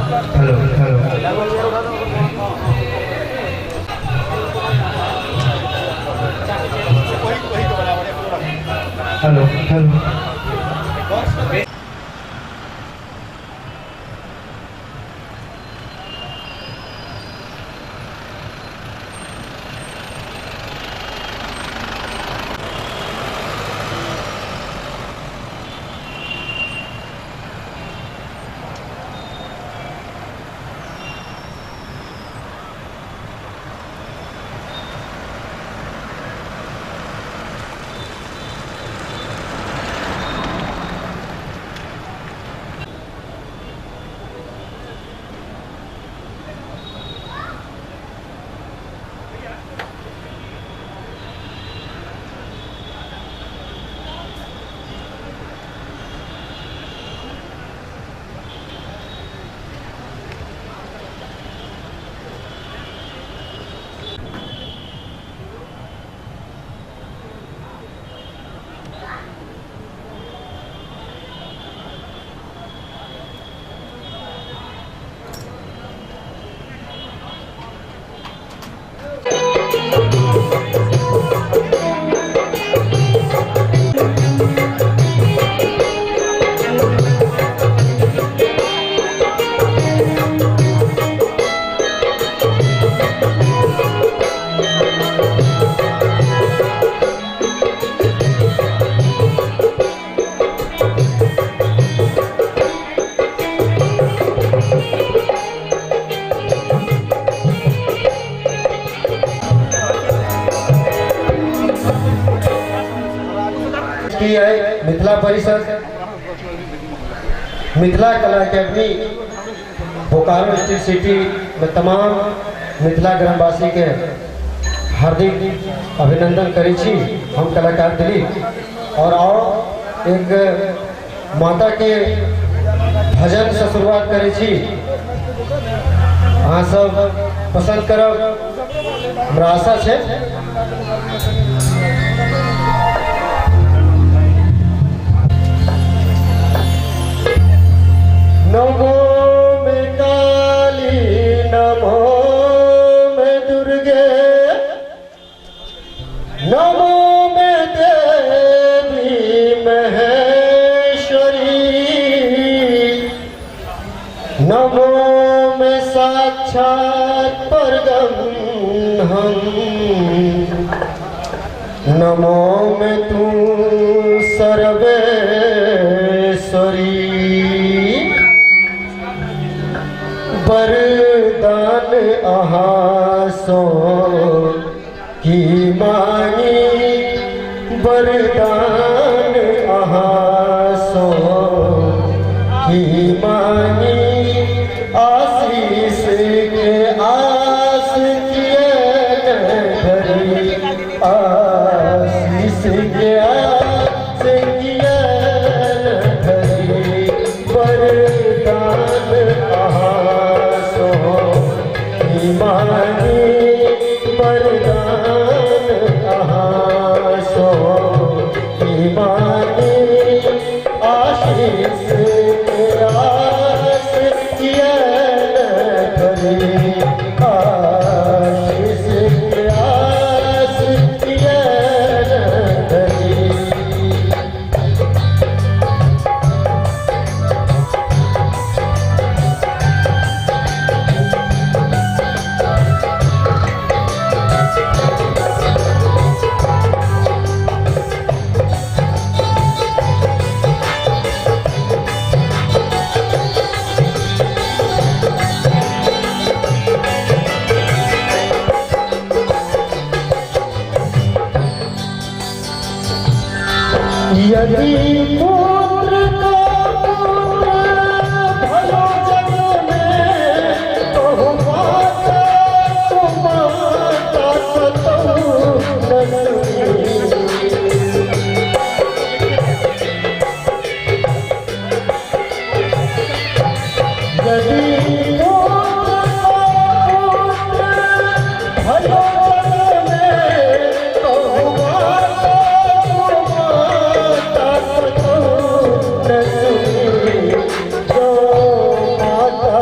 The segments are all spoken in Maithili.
Hello hello hello hello. Mithila Parishad, Mithila Kala academy, Bokaro steel city में तमाम मिथिला ग्रामवासी के हार्दिक अभिनंदन करै छी हम कलाकार दिलीप। और आओ एक माता के भजन से शुरुआत करै छी, अहाँ सब पसंद करब हमरा आशा है। नमो मे काली नमो मे दुर्गे नमो मे देवी महेश्वरी नमो मे साक्षात परब्रह्म नमो मे तू सर्वेश्वरी। वरदान अहाँ सो की मांगी, वरदान अहाँ सो की मांगी, आशीष के आस किए धरी, आशीष के आस किए धरी, वरदान अहाँ मानी, वरदान अहाँ सो मानी, आशीष के आस किए धरी, आशीष के आस किए धरी। यदि पुत्र का पुत्र भलो जग में कहु माता कुमाता कतहु न सुनी। यदि पुत्र का पुत्र भलो जग में कहु माता कुमाता कतहु न सुनी। जो माता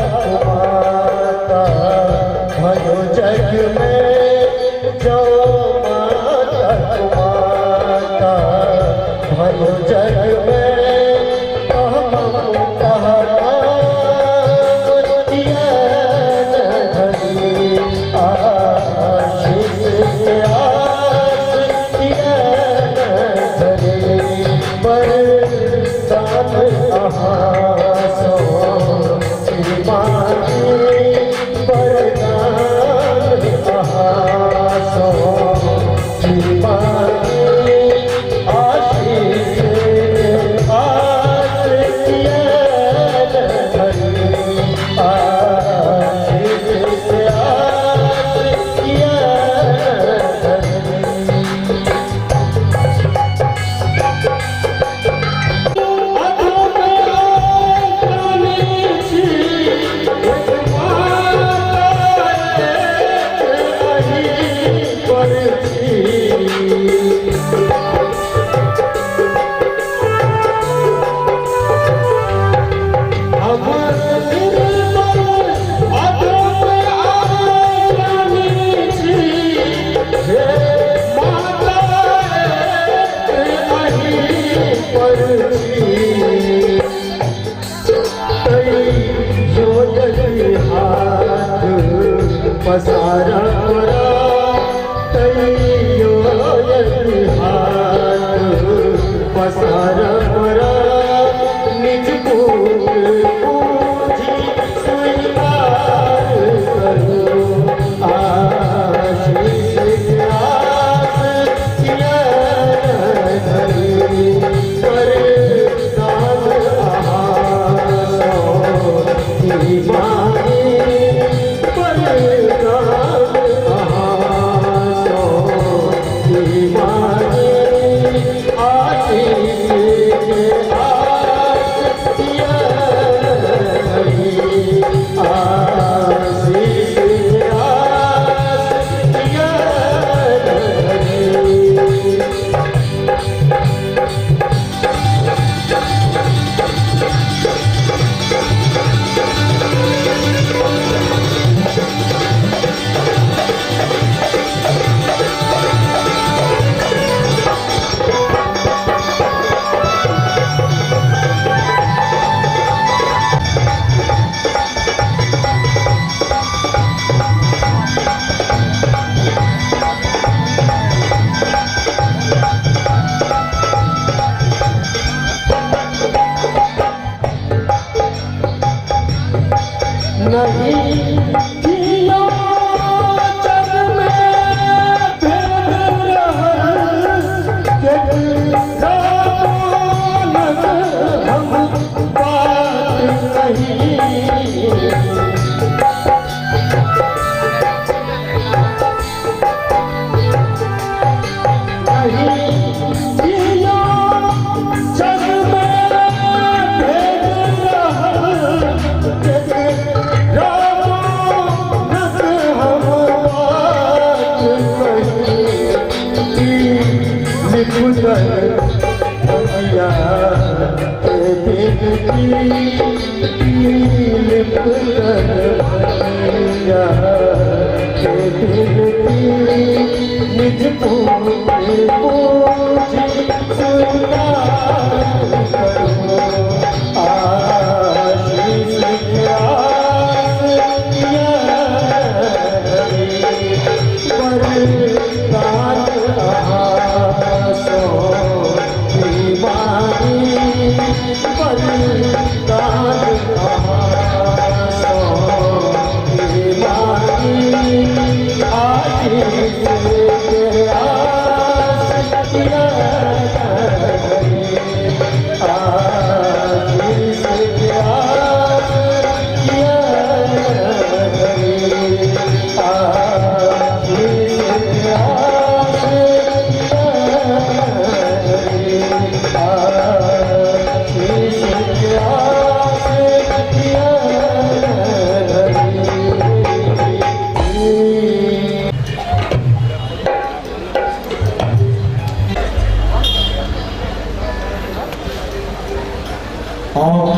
और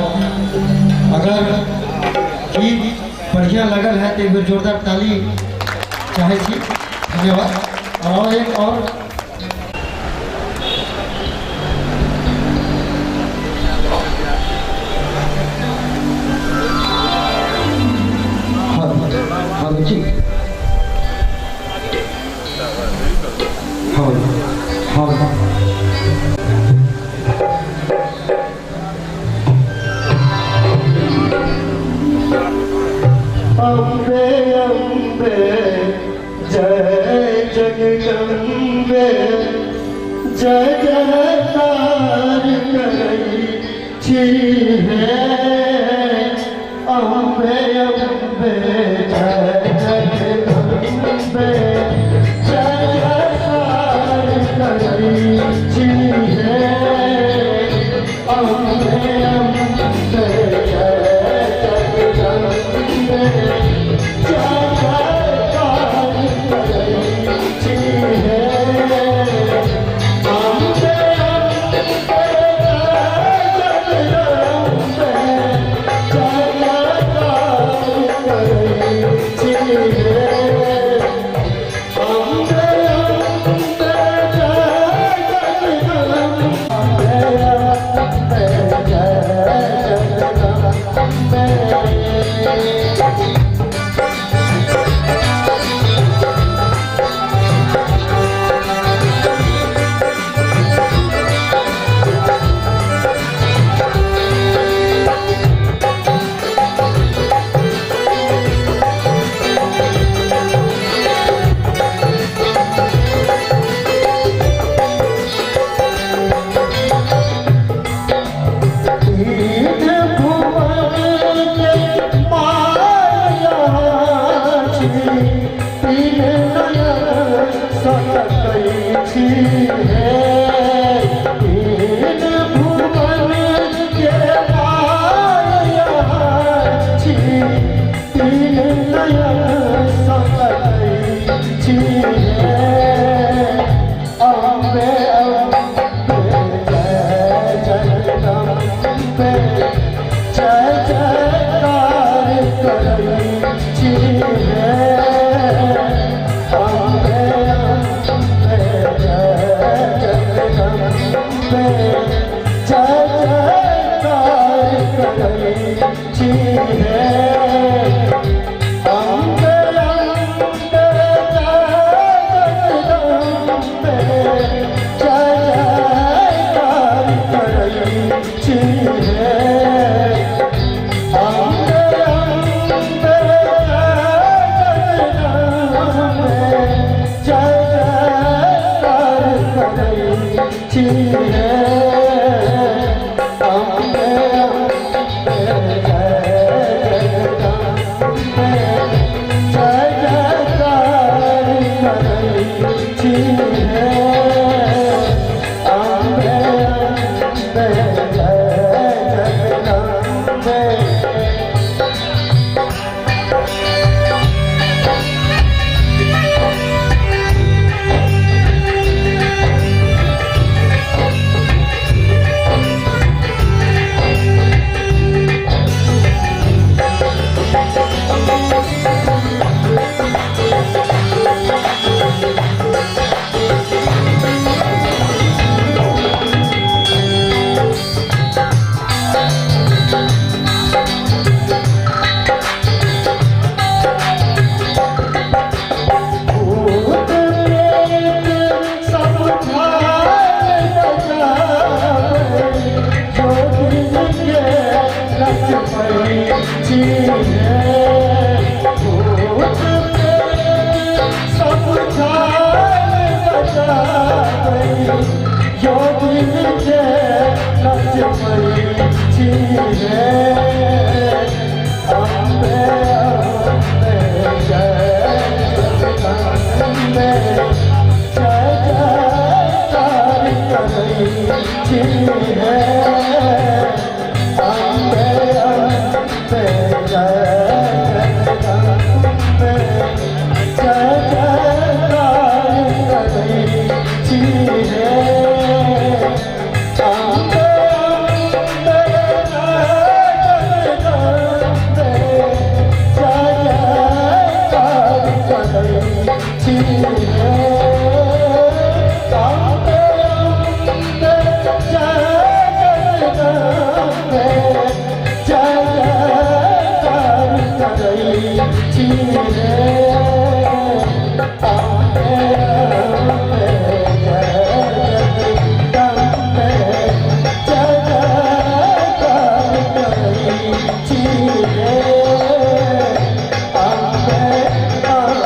अगर गीत बढ़िया लगल है तो एक बेर जोरदार ताली चाहे छी। धन्यवाद। और एक और हाँ जी हाँ हाँ अम्बे जय जगदम्बे जय जयकार करै छी हे अम्बे अम्बे जय जगदम्बे जय जयकार करै छी हे अम्बे अम्बे जय जगदम्बे जय जयकार करै छी हे अम्बे अम्बे जय जगदम्बे जय जयकार करै छी हे अम्बे अम्बे जय जगदम्बे अम्बे जय जगदम्बे। तीन भुवन के माया छी, तीन नयन सकै छी हे। तीन भुवन के माया छी, तीन नयन सकै छी हे। अम्बे अम्बे जय जगदम्बे जय जयकार करै छी हे। अम्बे अम्बे जय जगदम्बे जय जयकार करै छी हे। अम्बे अम्बे जय जगदम्बे जय जयकार करै छी हे। अम्बे अम्बे जय जगदम्बे जय जयकार करै छी हे। अम्बे अम्बे जय जगदम्बे जय जयकार करै छी हे। अम्बे अम्बे जय जगदम्बे। भूत प्रेत सब झाल बजाबै, जोगिन के नचबै छी हे। भूत प्रेत सब झाल बजाबै, जोगिन के नचबै छी हे। अम्बे अम्बे जय जगदम्बे जय जयकार करै छी हे। अम्बे अम्बे जय जगदम्बे जय जयकार करै छी हे। अम्बे अम्बे जय जगदम्बे जय जयकार करै छी हे। अम्बे अम्बे जय जगदम्बे जय जयकार करै छी हे। अम्बे अम्बे जय जगदम्बे जय जयकार करै छी हे। Ambe Ambe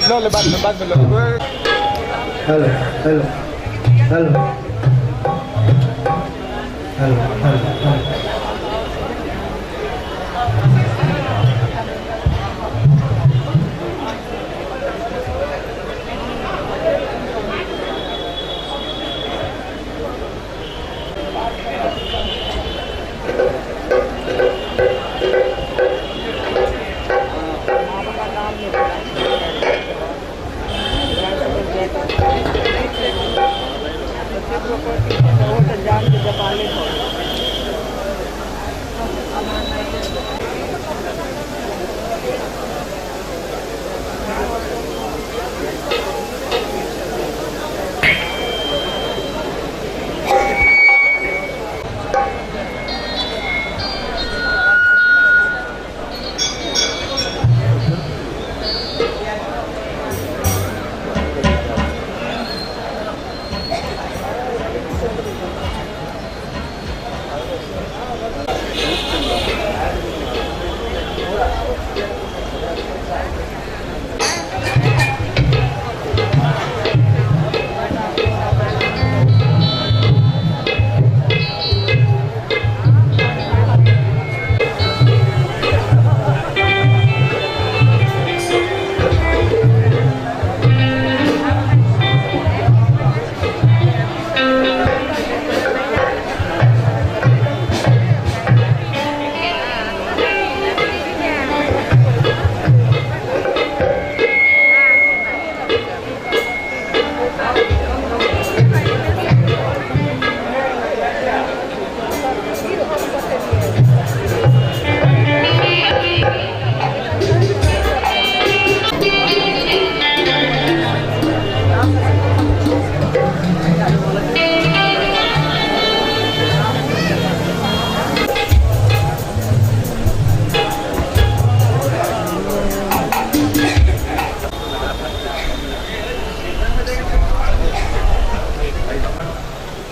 Hello hello hello hello hello hello.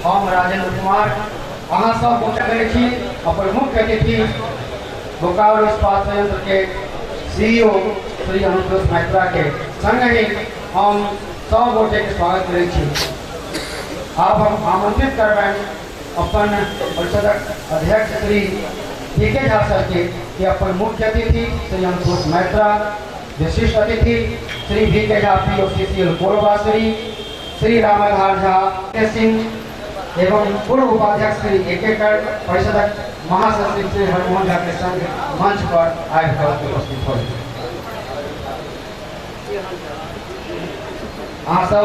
हम राजेंद्र कुमार अहाँ सब गोटे करै छी अपन मुख्य अतिथि बोकारो इस्पात संयंत्र के सीईओ श्री अनुतोष माइत्रा के संग ही हम सब गोटे के स्वागत करै छी। आब हम आमंत्रित करबनि अपन परिषदक अध्यक्ष श्री टी के झा सर के कि अपन मुख्य अतिथि श्री अनुतोष माइत्रा, विशिष्ट अतिथि Shri V K Jha P O C C L Korba Shri, Shri Ramadhar Jha Singh एवं पूर्व उपाध्यक्ष श्री ए के कर, परिषदक महासचिव श्री हरमोहन झा के संग मंच पर आबि कऽ उपस्थित होय। अहाँ सब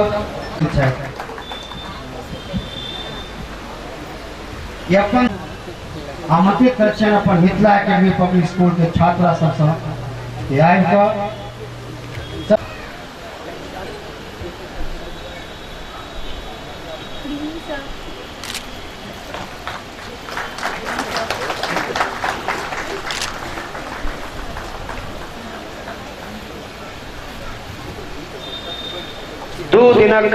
अपन आमंत्रित करै छियनि अपन मिथिला एकेडमी पब्लिक स्कूल के छात्रा सबसँ आबि कऽ दू दिनक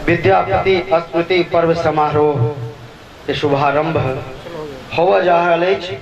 विद्यापति स्मृति पर्व समारोह के शुभारंभ होबय जा रहल अछि।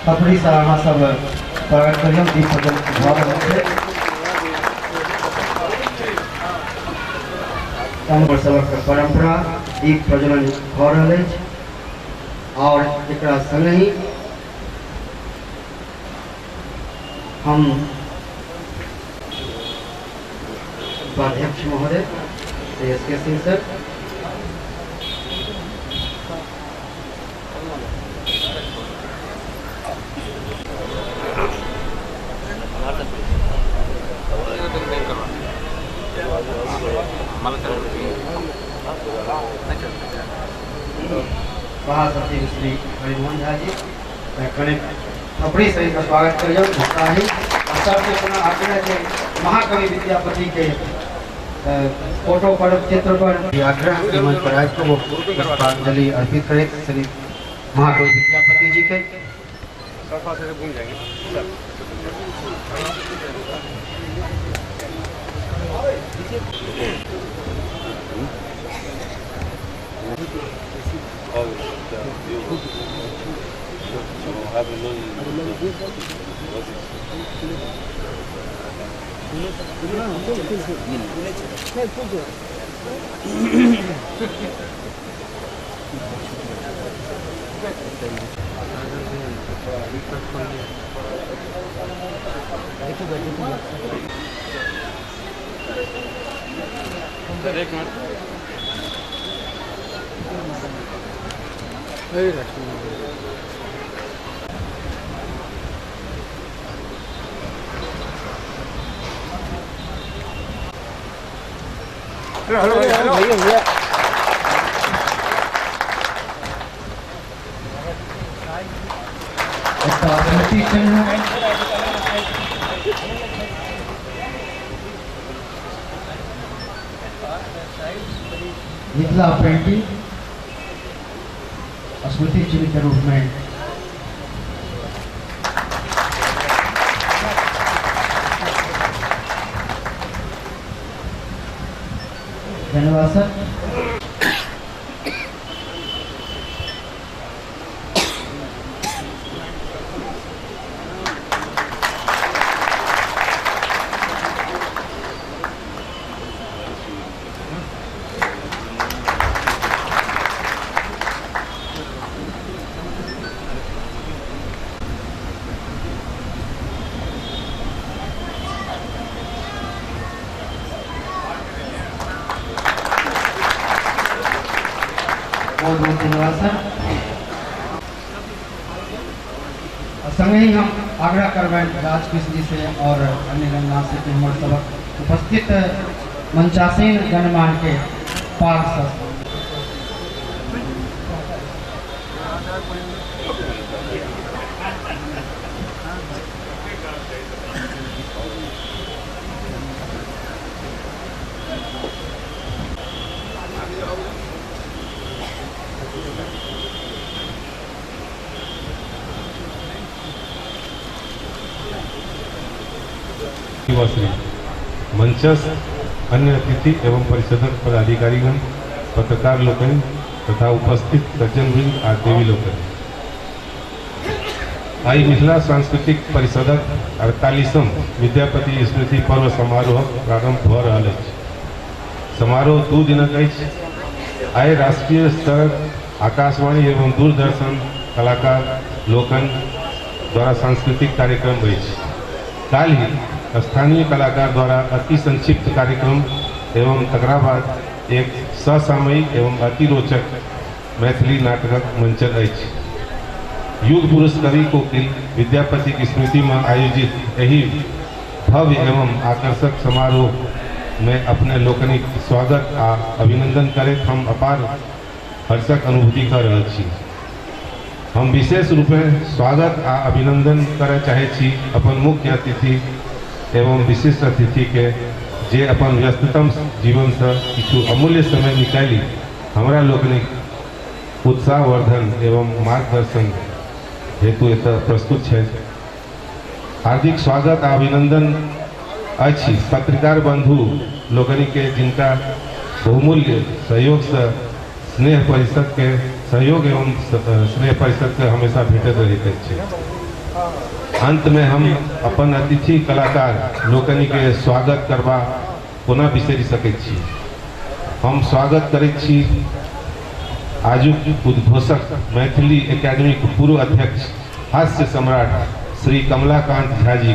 थपड़ी से अहाँ सब स्वागत करियौ। दीप प्रज्वलित भऽ रहल छै। हमर सबक परंपरा दीप प्रज्वलन भऽ रहल अछि और एकरा संगहि हम उपाध्यक्ष महोदय श्री एस के सिंह सर, महासचिव श्री हरिमोहन झा जी कनेक थपड़ी से हिनकर स्वागत करियौ उत्साही। और सबके पुनः आग्रह जे महाकवि विद्यापति के फोटो पर, चित्र पर आग्रह के मंच पर आबि कऽ वो पुष्पांजलि अर्पित करैत श्री महाकवि विद्यापति जी के। स्मृति चिन्ह मिथिला पेंटिंग स्मृति चिन्ह के रूप में धन्यवाद सर। बहुत बहुत धन्यवाद सर। संगे ही हम आग्रह करबनि राजकृष्ण जी से और अन्य गणमान्य से कि हमर सबक उपस्थित मंचासीन गणमान्य के पाग से युवाश्री मंचस्थ अन्य अतिथि एवं परिषदक पदाधिकारीगण, पत्रकार लोकनि तथा उपस्थित सज्जनवृंद आ देवी लोकनि, आइ मिथिला सांस्कृतिक परिषदक 48म विद्यापति स्मृति पर्व समारोहक प्रारंभ भऽ रहल अछि। समारोह 2 दिनक अछि। आइ राष्ट्रीय स्तरक आकाशवाणी एवं दूरदर्शन कलाकार लोकनि द्वारा सांस्कृतिक कार्यक्रम अछि। काल्हि स्थानीय कलाकार द्वारा अति संक्षिप्त कार्यक्रम एवं तकरा बाद एक ससामयिक एवं अति रोचक मैथिली नाटकक मंचन अछि। युग पुरुष कवि कोकिल विद्यापति की स्मृति में आयोजित एहि भव्य एवं आकर्षक समारोह में अपने लोकनिक स्वागत आ अभिनंदन करैत हम अपार हर्षक अनुभूति कर रहल छी। हम विशेष रूपेँ स्वागत आ अभिनंदन करय चाहै छी अपन मुख्य अतिथि एवं विशिष्ट अतिथि के, जे अपन व्यस्ततम जीवन से किछु अमूल्य समय निकालि हमरा लोकनिक उत्साहवर्धन एवं मार्गदर्शन हेतु एतय प्रस्तुत छथि। हार्दिक स्वागत आ अभिनंदन अछि पत्रकार बंधु लोकनि के, जिनका बहुमूल्य सहयोग से स्नेह परिषद के सहयोग एवं स्नेह परिषद के हमेशा भेटैत रहैत अछि। अंत में हम अपन अतिथि कलाकार लोकनि के स्वागत करबा कोना बिसरि सकैत छी। हम स्वागत करैत छी आजुक उद्घोषक मैथिली एकेडमीक पूर्व अध्यक्ष हास्य सम्राट श्री कमलाकांत झा जी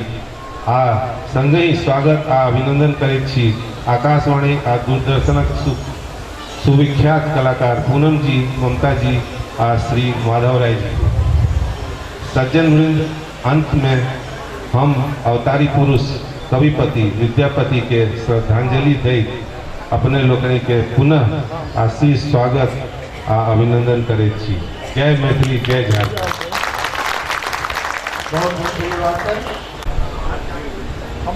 आ संगहि स्वागत आ अभिनंदन करैत छी आकाशवाणी आ दूरदर्शनक सुविख्यात कलाकार पूनम जी, ममता जी आ श्री माधव राय जी। सज्जन वृंद, अंत में हम अवतारी पुरुष कविपति विद्यापति के श्रद्धांजलि दैत अपने लोकनि के पुनः आशीष स्वागत आ अभिनंदन करैत छी। जय मैथिली, जय झारखंड। बहुत बहुत धन्यवाद सर। हम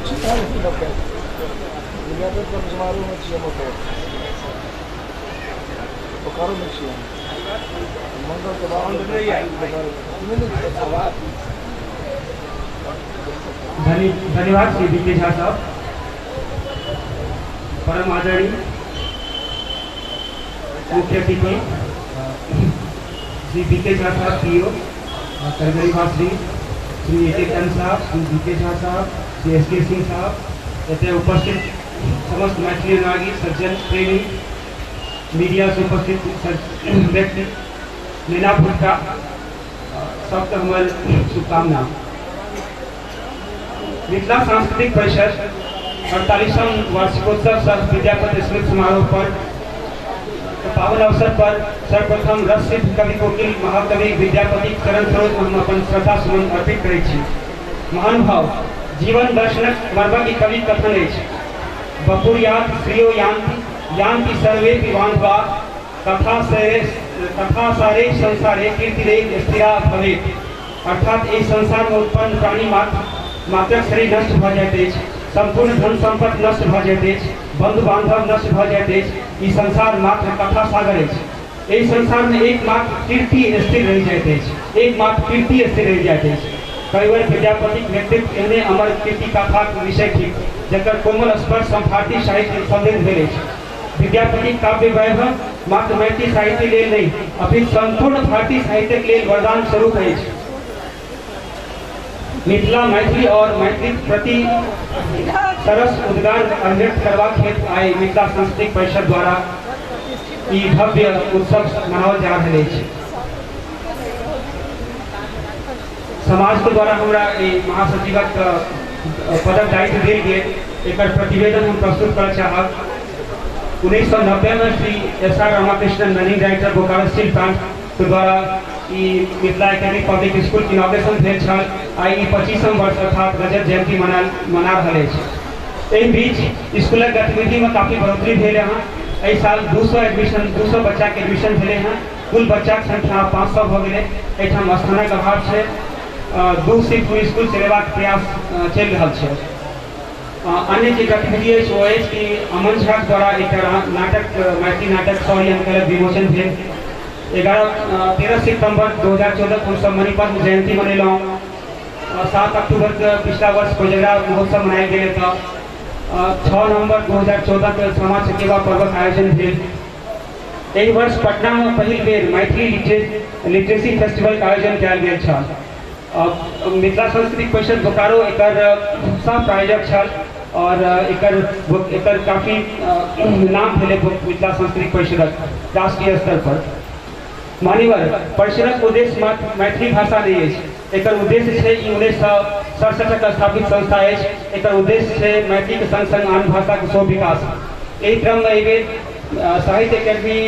बोकारो में छी, मंगल के बाद। धन्यवाद श्री बी के झा साहब। परम आदरणीय मुख्य अतिथि श्री बी के झा साहब, पीओ करगरीवासी, श्री ए के चंद साहब, श्री बी के झा साहब, श्री एस के सिंह साहब, एतय उपस्थित समस्त मैथिली अनुरागी सज्जन प्रेमी, मीडिया से उपस्थित व्यक्ति, मीना भुट्टा, सबके हमर शुभकामना। मिथिला सांस्कृतिक परिषद 48वां वार्षिकोत्सव सह विद्यापति स्मृति समारोह पर पावन अवसर पर सर्वप्रथम रस सिद्ध कवि कोकिल महाकवि विद्यापति चरण सरोज में हम अपन श्रद्धा सुमन अर्पित करै छी। महानुभाव जीवन दर्शनक मर्मज्ञ कवि कथन अछि, बपुर्यात श्रियो यान्ति यान्ति सर्वे बांधवा कथा सारे संसारे कीर्तिरे स्थिरा भवेत्। अर्थात एहि संसार में उत्पन्न प्राणी मात्रक शरीर नष्ट भऽ जाइत अछि, संपूर्ण धन संपत्ति नष्ट भऽ जाइत अछि, बंधु बांधव नष्ट भऽ जाइत अछि। ई संसार मात्र कथा सागर अछि। एहि संसार में एकमात्र कीर्ति स्थिर रहि जाइत अछि, एकमात्र कीर्ति स्थिर रहि जाइत अछि। कविवर विद्यापतिक व्यक्तित्व एहने अमर कीर्ति कथाक विषय थिक जकर कोमल स्पर्श सँ भारतीय साहित्य समृद्ध भेल अछि। विद्यापतिक काव्य वैभव मात्र मैथिली साहित्य लेल नहि अपितु संपूर्ण भारतीय साहित्यक लेल वरदान स्वरूप अछि। मिथिला मैथिली और मैथिली प्रति सरस उद्गार अभिव्यक्त करबाक हेतु आइ मिथिला सांस्कृतिक परिषद द्वारा ई भव्य उत्सव मनाओल जा रहल अछि। समाज के द्वारा हमरा ई महासचिवक पदक दायित्व देल गेल, एकर प्रतिवेदन हम प्रस्तुत करऽ चाहब। 1990 में Shri S R Ramakrishnan managing director Bokaro steel plant के द्वारा ई मिथिला एकेडमी पब्लिक स्कूल के इनॉग्रेशन भेल छल। आइ ई 25म वर्ष अर्थात रजत जयंती मना रहल अछि। एहि बीच स्कूलक गतिविधि में काफी बढ़ोतरी भेल हँ। एहि साल 200 बच्चा के एडमिशन भेलै हँ। कुल बच्चाके संख्या 500 भऽ गेलै। एहिठाम स्थानक अभाव छै। 2 शिफ्ट में स्कूल चलेबाक प्रयास चलि रहल छै। अन्य जे गतिविधि अछि ओ अछि कि अमन झा द्वारा एकटा नाटक मैथिली नाटक सॉरी अंकलक विमोचन भेल। 13 सितम्बर 2014 हमसब मणिपद्म जयंती मनेलहुँ। 7 अक्टूबर के पिछला वर्ष कोजगरा महोत्सव मनायल गेल एतऽ। 6 नवंबर 2014 के सामा चकेवा पर्वक आयोजन भेल। एहि वर्ष पटना में पहिल बेर मैथिली लिटरेसी फेस्टिवल के आयोजन कयल गेल छल। मिथिला सांस्कृतिक परिषद बोकारो एकर सह प्रायोजक छल और एकर एकर काफी नाम भेलै मिथिला सांस्कृतिक परिषदक राष्ट्रीय स्तर पर। मान्यवर, परिषदक उद्देश्य मात्र मैथिली भाषा नहि अछि। एकर उद्देश्य छै, ई 1967 स्थापित संस्था अछि, एकर उद्देश्य छै मैथिलीके संग संग आन भाषाके सेहो विकास। एहि क्रममे एहि बेर साहित्य अकेडमी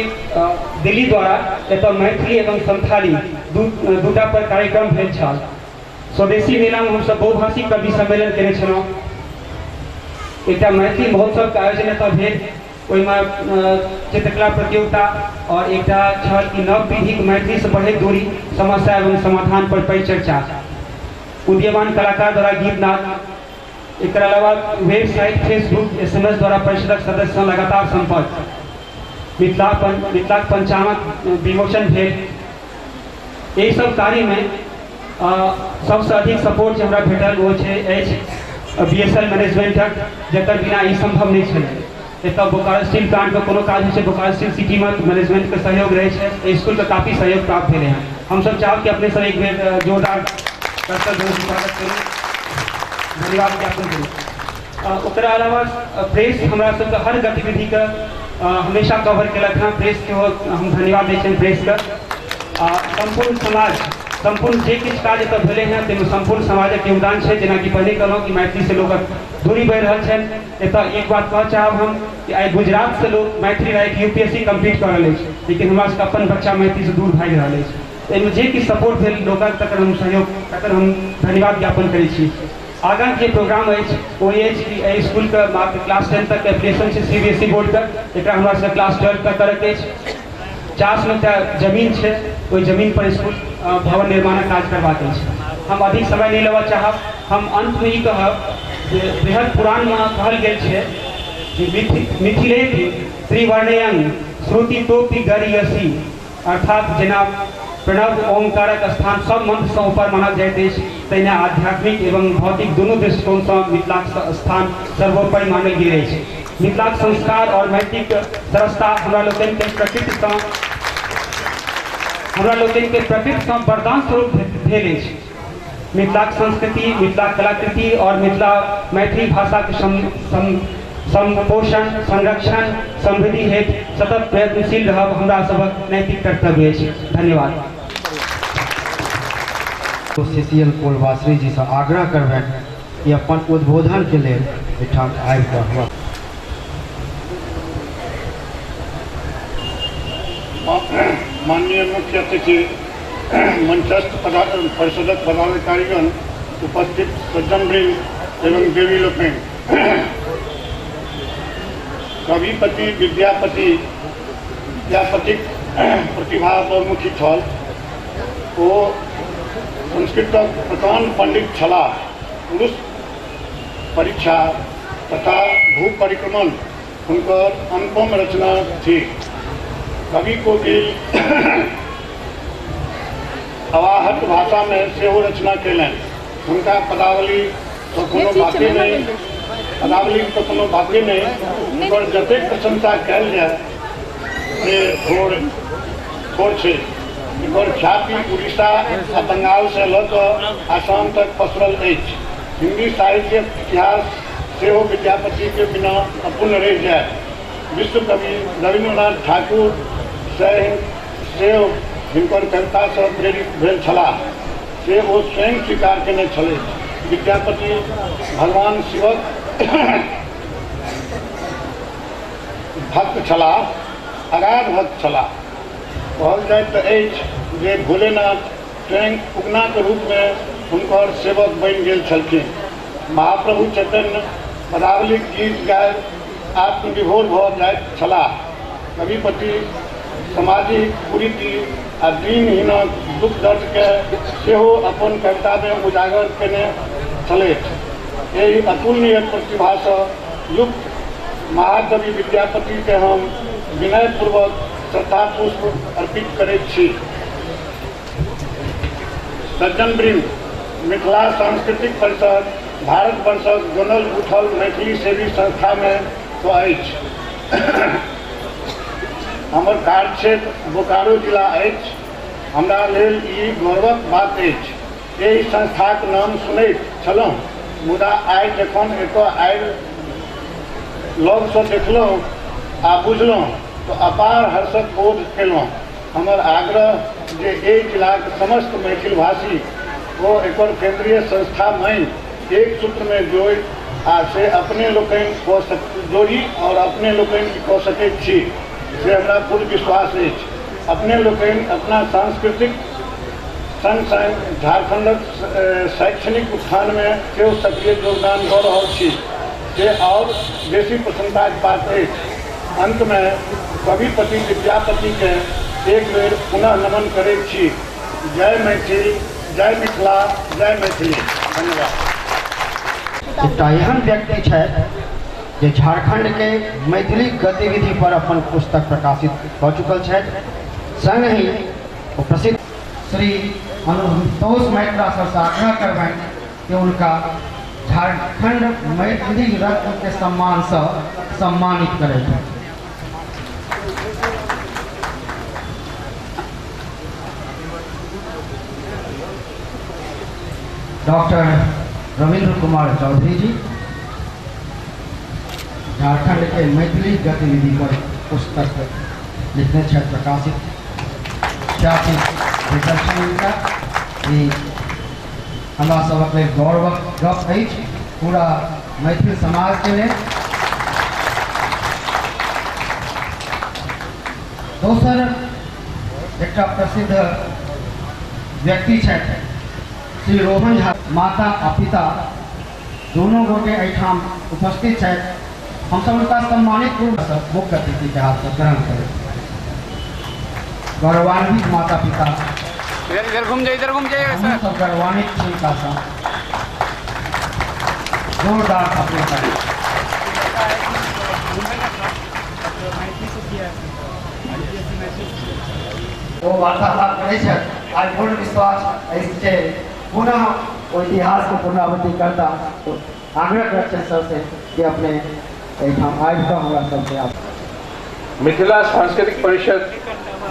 दिल्ली द्वारा एतय मैथिली एवं संथाली दूटा पर कार्यक्रम भेल छल। स्वदेशी मेलामे हमसब बहुभाषी कवि सम्मेलन केने छलहुँ। एकटा मैथिली महोत्सवके आयोजन एतय भेल, ओहिमे चित्रकला प्रतियोगिता और एकटा छल कि नव पीढ़ीके मैथिलीसँ बढ़ैत दूरी, समस्या एवं समाधान पर परिचर्चा, उदीयमान कलाकार द्वारा गीतनाद। एकर अलावा वेबसाइट, फेसबुक, SMS द्वारा परिषदक सदस्य लगातार संपर्क। मिथिलाक पंचांगक विमोचन भेल। एहि सब कार्यमे सबसँ अधिक सपोर्ट जे हमरा भेटल ओ छै अछि BSL मैनेजमेंटक, जकर बिना ई संभव नहि छलै। एतऽ बोकारो स्टील प्लांटमे कोनो काज होइ छै, बोकारो स्टील सिटीमे मैनेजमेंटके सहयोग रहै छै। एहि स्कूलके काफी सहयोग प्राप्त भेलै हँ। हमसब चाहब कि अपने सब एक बेर जोरदार करतल स्वागत करू, धन्यवाद ज्ञापन करू। ओकरा अलावा प्रेस हमरा सबके हर गतिविधिके हमेशा कवर केलक हँ। प्रेसके हम धन्यवाद दै छियनि प्रेसके। सम्पूर्ण समाज, सम्पूर्ण जे किछु काज एतऽ भेलै हँ ताहिमे सम्पूर्ण समाजक योगदान छै। जेनाकि पहिने कहलहुँ कि मैथिलीसँ लोकक दूरी बढ़ि रहल छनि। एतऽ एक बात कहऽ चाहब हम कि आइ गुजरातसँ लोक मैथिली राखि UPSC complete कऽ रहल अछि, लेकिन हमरा सबके अपन बच्चा मैथिलीसँ दूर भागि रहल अछि। एहिमे जे किछु सपोर्ट भेल लोकक तकर हम सहयोग, तकर हम धन्यवाद ज्ञापन करै छी। आगाँ जे प्रोग्राम अछि ओ अछि कि एहि स्कूलके मात्र क्लास 10 तक एप्लीकेशन छै CBSE बोर्डके, एकरा हमरा सबके क्लास 12 तक करैके अछि। चासमे एकटा जमीन छै, ओहि जमीन पर स्कूल भवन निर्माणक काज करबाक अछि। हम अधिक समय नहि लेबऽ चाहब। हम अन्तमे ई कहब जे बृहद पुराणमे कहल गेल छै कि मिथिलेति त्रिवर्णयं श्रुतितोपि गरीयसी, अर्थात जेना प्रणव ओंकारक स्थान सब मंत्रसँ ऊपर मानल जाइत अछि, तहिना आध्यात्मिक एवं भौतिक दुनू दृष्टिकोणसँ मिथिलाक स्थान सर्वोपरि मानल गेल अछि। मिथिलाक संस्कार और मैथिलीक सरसता हमरा लोकनिके प्रकृतिसँ वरदान स्वरूप भेल अछि। मिथिलाक संस्कृति, मिथिलाक कलाकृति और मिथिला मैथिली भाषाके संपोषण, संरक्षण, समृद्धि हेतु सतत प्रयत्नशील रहब हमरा सभक नैतिक कर्तव्य अछि। धन्यवाद। CCL Kolwasari जी से आग्रह करबनि कि अपन उद्बोधन के लेल एहिठाम आबि कऽ हमरा माननीय मुख्य अतिथि, मंचस्थ परिषदक पदाधिकारीगण, उपस्थित सज्जनवृंद एवं देवी लोकनि, कविपति विद्यापतिक प्रतिभा बहुमुखी छल। ओ संस्कृतक प्रकांड पंडित छलाह। पुरुष परीक्षा तथा भू परिक्रमण हुनकर अनुपम रचना थिक। कवि कोकिल अवाहट भाषामे सेहो रचना कयलनि। हुनका पदावली तऽ कोनो बाते नहि, पदावलीक तऽ कोनो बाते नहि, हुनकर जतेक प्रशंसा कयल जाय से थोड़ थोड़ छै। एकर ख्याति उड़ीसा आ बंगालसँ लऽ कऽ आसाम तक पसरल अछि। हिंदी साहित्यक इतिहास सेहो विद्यापतिके बिना अपूर्ण रहि जायत। विश्वकवि रविन्द्रनाथ ठाकुर सेहो हिनकर कवितासँ प्रेरित भेल छलाह, से ओ स्वयं स्वीकार केने छलथि। विद्यापति भगवान शिवक भक्त छलाह, अगाध भक्त छलाह। कहल जाइत अछि जे भोलेनाथ स्वयं उगनाके रूपमे हुनकर सेवक बनि गेल छलखिन। महाप्रभु चैतन्य पदावलीक गीत गाबि आत्मविभोर भऽ जाइत छलाह। कविपति सामाजिक कुरीति आ दीनहीनक दुख दर्दके सेहो अपन कवितामे उजागर केने छलथि। एहि अतुलनीय प्रतिभासँ युक्त महाकवि विद्यापतिके हम विनयपूर्वक श्रद्धा पुष्प अर्पित करैत छी। सज्जनवृंद, मिथिला सांस्कृतिक परिषद भारतवर्षक गनल उठल मैथिली सेवी संस्थामे सँ अछि। हमर कार्यक्षेत्र बोकारो जिला अछि। हमरा लेल ई गौरवक बात अछि। एहि संस्थाक नाम सुनैत छलहुँ, मुदा आइ जखन एतय आबि लगसँ देखलहुँ आ बुझलहुँ तऽ अपार हर्षक बोध केलहुँ। हमर आग्रह जे एहि जिलाक समस्त मैथिल भाषी ओ एकर केंद्रीय संस्था मानि एक सूत्रमे जोड़ि आ से अपने लोकनि कऽ जोड़ी और अपने लोकनि कऽ सकैत छी, से हमरा पूर्ण विश्वास अछि। अपने लोकनि अपना सांस्कृतिक संग संग झारखंडक शैक्षणिक उत्थानमे सेहो सक्रिय योगदान दऽ रहल छी, से आओर बेसी प्रसन्नताक बात अछि। अंतमे कविपति विद्यापतिके एक बेर पुनः नमन करैत छी। जय मैथिल, जय मिथिला, जय मैथिली। धन्यवाद। एकटा एहन व्यक्ति छथि जे झारखंड के मैथिली गतिविधि पर अपन पुस्तक प्रकाशित कऽ चुकल छथि। संगहि ओ प्रसिद्ध श्री अनुतोष मैत्रा सर से आग्रह करबनि कि उनका झारखंड मैथिली रत्न के सम्मान से सम्मानित करें। डॉक्टर रविंद्र कुमार चौधरी जी झारखंड के मैथिली गतिविधि पर पुस्तक लिखने छथि, प्रकाशित ख्याति भेटल छनि हुनका। ई हमरा सभक लेल गौरवक गप अछि, पूरा मैथिल समाज के लेल। दोसर एकटा प्रसिद्ध व्यक्ति छथि श्री रोहन झा। माता आ पिता दोनों गोटे एहिठाम उपस्थित छथि। हमसब हुनका सम्मानित पूर्व मुख्य अतिथि के हाथ से ग्रहण करें। गौरवान्वित माता पिता, इधर इधर घूम जाइए, इधर घूम जाइए सर। सब गौरवान्वित छी हुनका सँ। जोरदार अपने करें। वो वार्तालाप करै छथि। आज पूर्ण विश्वास अछि जे पुनः ओ इतिहास के पुनरावृत्ति करता। तो आग्रह करै छियनि सर से कि अपने एहिठाम आबि कऽ हमरा सबके आप मिथिला सांस्कृतिक परिषद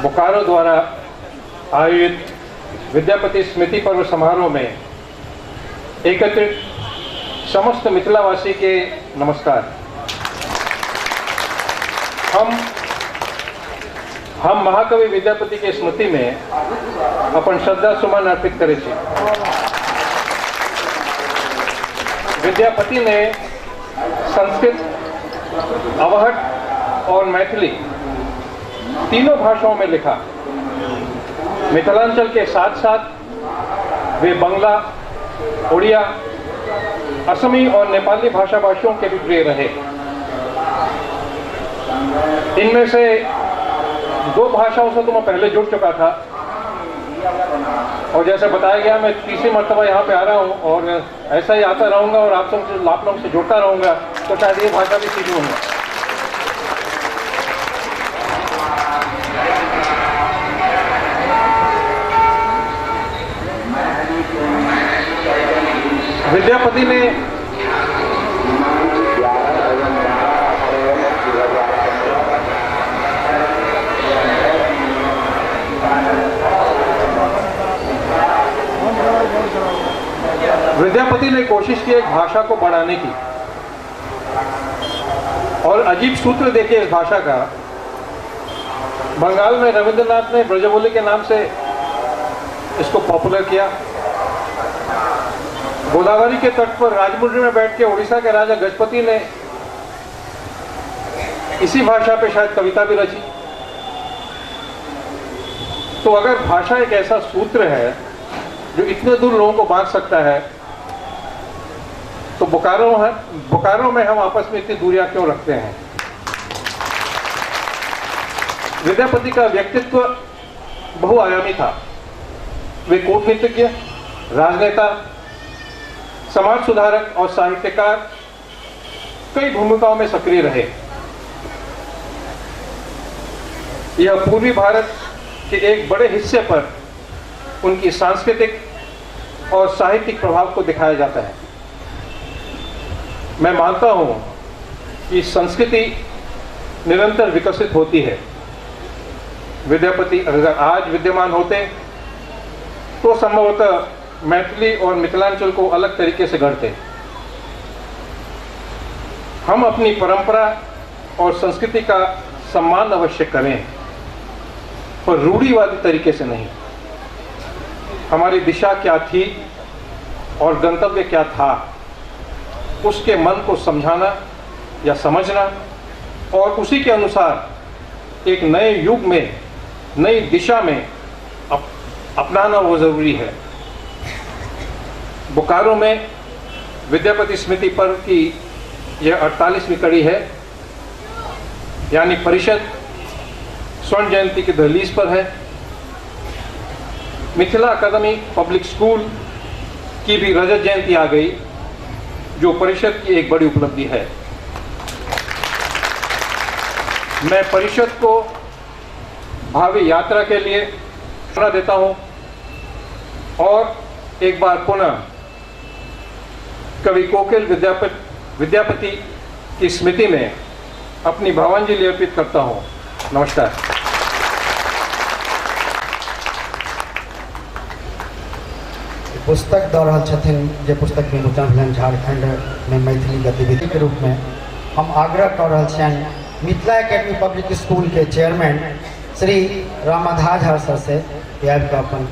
बोकारो द्वारा आयोजित विद्यापति स्मृति पर्व समारोह में एकत्रित समस्त मिथिलावासी के नमस्कार। हम महाकवि विद्यापति के स्मृति में अपन श्रद्धा सुमन अर्पित करे छी। विद्यापति ने संस्कृत, अवहट्ठ और मैथिली तीनों भाषाओं में लिखा। मिथिलांचल के साथ साथ वे बंगला, उड़िया, असमी और नेपाली भाषाभाषियों के भी प्रिय रहे। इनमें से दो भाषाओं से तो मैं पहले जुड़ चुका था और जैसे बताया गया मैं तीसरी मरतबा यहाँ पे आ रहा हूँ और ऐसा ही आता रहूँगा और आप सब आप लोगों से जुड़ता रहूँगा तो शायद ये भाषा भी सीख लूँगा। विद्यापति ने कोशिश की एक भाषा को बढ़ाने की और अजीब सूत्र देखे इस भाषा का। बंगाल में रविंद्रनाथ ने ब्रजबोली के नाम से इसको पॉपुलर किया। गोदावरी के तट पर राजमुंद्री में बैठ के उड़ीसा के राजा गजपति ने इसी भाषा पे शायद कविता भी रची। तो अगर भाषा एक ऐसा सूत्र है जो इतने दूर लोगों को बांध सकता है तो बोकारो में हम आपस में इतनी दूरियां क्यों रखते हैं। विद्यापति का व्यक्तित्व बहुआयामी था। वे कूटनीतिज्ञ, राजनेता, समाज सुधारक और साहित्यकार कई भूमिकाओं में सक्रिय रहे। यह पूर्वी भारत के एक बड़े हिस्से पर उनकी सांस्कृतिक और साहित्यिक प्रभाव को दिखाया जाता है। मैं मानता हूँ कि संस्कृति निरंतर विकसित होती है। विद्यापति अगर आज विद्यमान होते तो संभवतः मैथिली और मिथिलांचल को अलग तरीके से गढ़ते। हम अपनी परंपरा और संस्कृति का सम्मान अवश्य करें, पर रूढ़िवादी तरीके से नहीं। हमारी दिशा क्या थी और गंतव्य क्या था, उसके मन को समझाना या समझना और उसी के अनुसार एक नए युग में, नई दिशा में अपनाना वो ज़रूरी है। बोकारो में विद्यापति स्मृति पर्व की यह 48वीं कड़ी है, यानी परिषद स्वर्ण जयंती की दहलीज पर है। मिथिला अकादमी पब्लिक स्कूल की भी रजत जयंती आ गई, जो परिषद की एक बड़ी उपलब्धि है। मैं परिषद को भावी यात्रा के लिए प्रेरणा देता हूं और एक बार पुनः कवि कोकिल विद्यापति की स्मृति में अपनी भावांजलि अर्पित करता हूं। नमस्कार। पुस्तक दऽ रहल छथिन, जे पुस्तक विमोचन भेलनि झारखंड में मैथिली गतिविधि के रूप में, हम आग्रह कऽ रहल छियनि मिथिला एकेडमी पब्लिक स्कूल के चेयरमैन श्री रामाधार झा सर से आबि कऽ अपन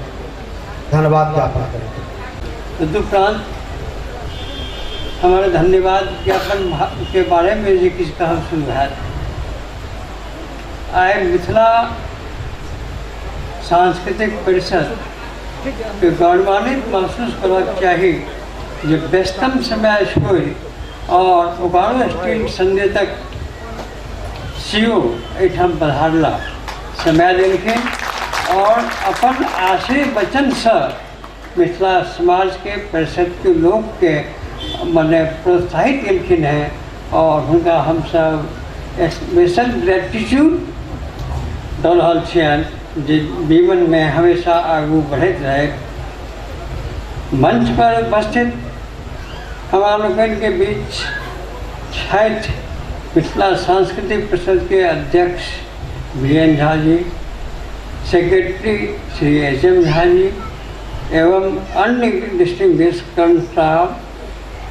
धन्यवाद ज्ञापन करें। तदुपरांत हमारे धन्यवाद ज्ञापन के बारे में जे किछु कहब शुरू हैत। आइ मिथिला सांस्कृतिक परिषद के गौरवान्वित महसूस करबाक चाही जे व्यस्तम समय छोड़ि और बोकारो स्टील संदेशक सीओ एहिठाम पधारला, समय देलखिन और अपन आशीर्वचनसँ मिथिला समाजके परिषद के लोकके मने प्रोत्साहित केलखिन हैं और हुनका हमसब स्पेशल ग्रेटिट्यूड दऽ रहल छियनि जे जीवनमे हमेशा आगू बढ़ैत रहै। मंच पर उपस्थित हमरा लोकनिके बीच छथि मिथिला सांस्कृतिक परिषद के अध्यक्ष B N Jha ji, secretary Shri H M Jha ji एवं अन्य डिस्टिंग्विश्ड कर्ण साहब,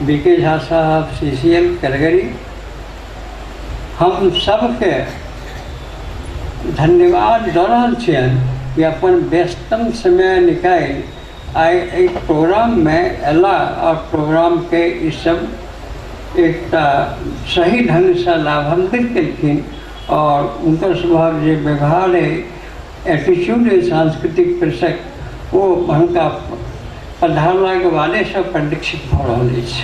बी के झा साहब, सी सी एल करगरी। हम सबके धन्यवाद दऽ रहल छियनि कि अपन व्यस्तम समय निकालि आइ एहि प्रोग्राममे अयलाह और प्रोग्रामके ईसब एकटा सही ढङ्गसँ लाभान्वित केलखिन और हुनकर स्वभाव जे व्यवहार अइ, एटीट्यूड अइ सांस्कृतिक परिषद, ओ हुनका पधारलाके बादेसँ परिलक्षित भऽ रहल अछि।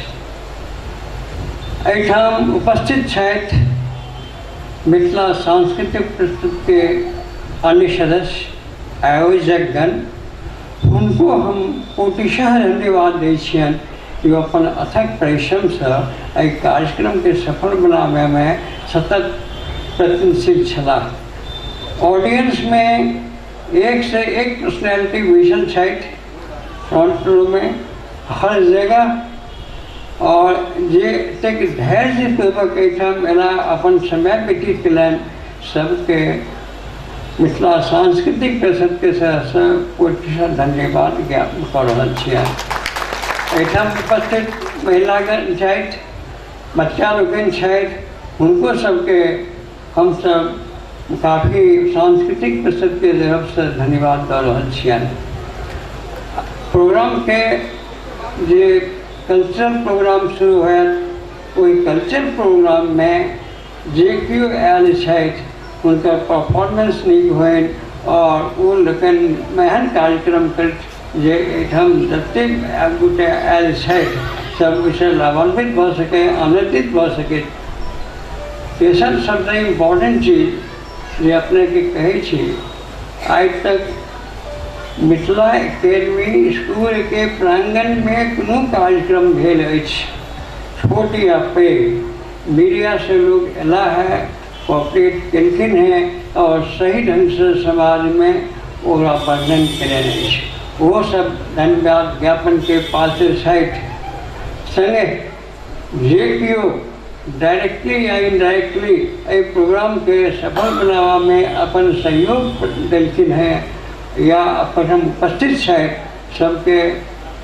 एहिठाम उपस्थित छथि मिथिला सांस्कृतिक परिषद के अन्य सदस्य आयोजकगण, हुनको हम कोटिशः धन्यवाद दै छियनि कि ओ अपन अथक परिश्रमसँ एहि कार्यक्रमके सफल बनाबयमे सतत प्रयत्नशील छलाह। ऑडियंसमे एक से एक पर्सनैलिटी बैसल छथि फ्रंट रो में, हर जगह, और जे एतेक धैर्यपूर्वक एहिठाम एना अपन समय व्यतीत कयलनि, सबके मिथिला सांस्कृतिक परिषदके तरफसँ कोटिशः धन्यवाद ज्ञापन कऽ रहल छियनि। एहिठाम उपस्थित महिलागण छथि, बच्चा लोकनि छथि, हुनको सबके हमसब काफी सांस्कृतिक परिषदके तरफसँ धन्यवाद दऽ रहल छियनि। प्रोग्रामके जे कल्चरल प्रोग्राम शुरू होयत, ओहि कल्चर प्रोग्राममे जे केओ आयल छथि हुनकर परफॉर्मेंस नीक होइन और ओ लोकनि एहन कार्यक्रम करथि जे एहिठाम जतेक गोटे आयल छथि सब ओहिसँ लाभान्वित भऽ सकै, आनन्दित भऽ सकै। तेसर सबसँ इम्पोर्टेंट चीज जे अपनेके कहै छी, आइ तक मिथिला एकेडमी स्कूलके प्रांगणमे कोनो कार्यक्रम भेल अछि, छोट या पैघ, मीडियासँ लोक अयला है, कोऑपरेट केलखिन हेँ और सही ढङ्गसँ समाजमे ओकरा वर्णन कयलनि अछि। ओहो सब धन्यवाद ज्ञापन के पात्र छथि। संगे जे केओ डायरेक्टली या इनडायरेक्टली एहि प्रोग्राम के सफल बनाबऽ में अपन सहयोग देलखिन हेँ या अपन उपस्थित छथि, सबके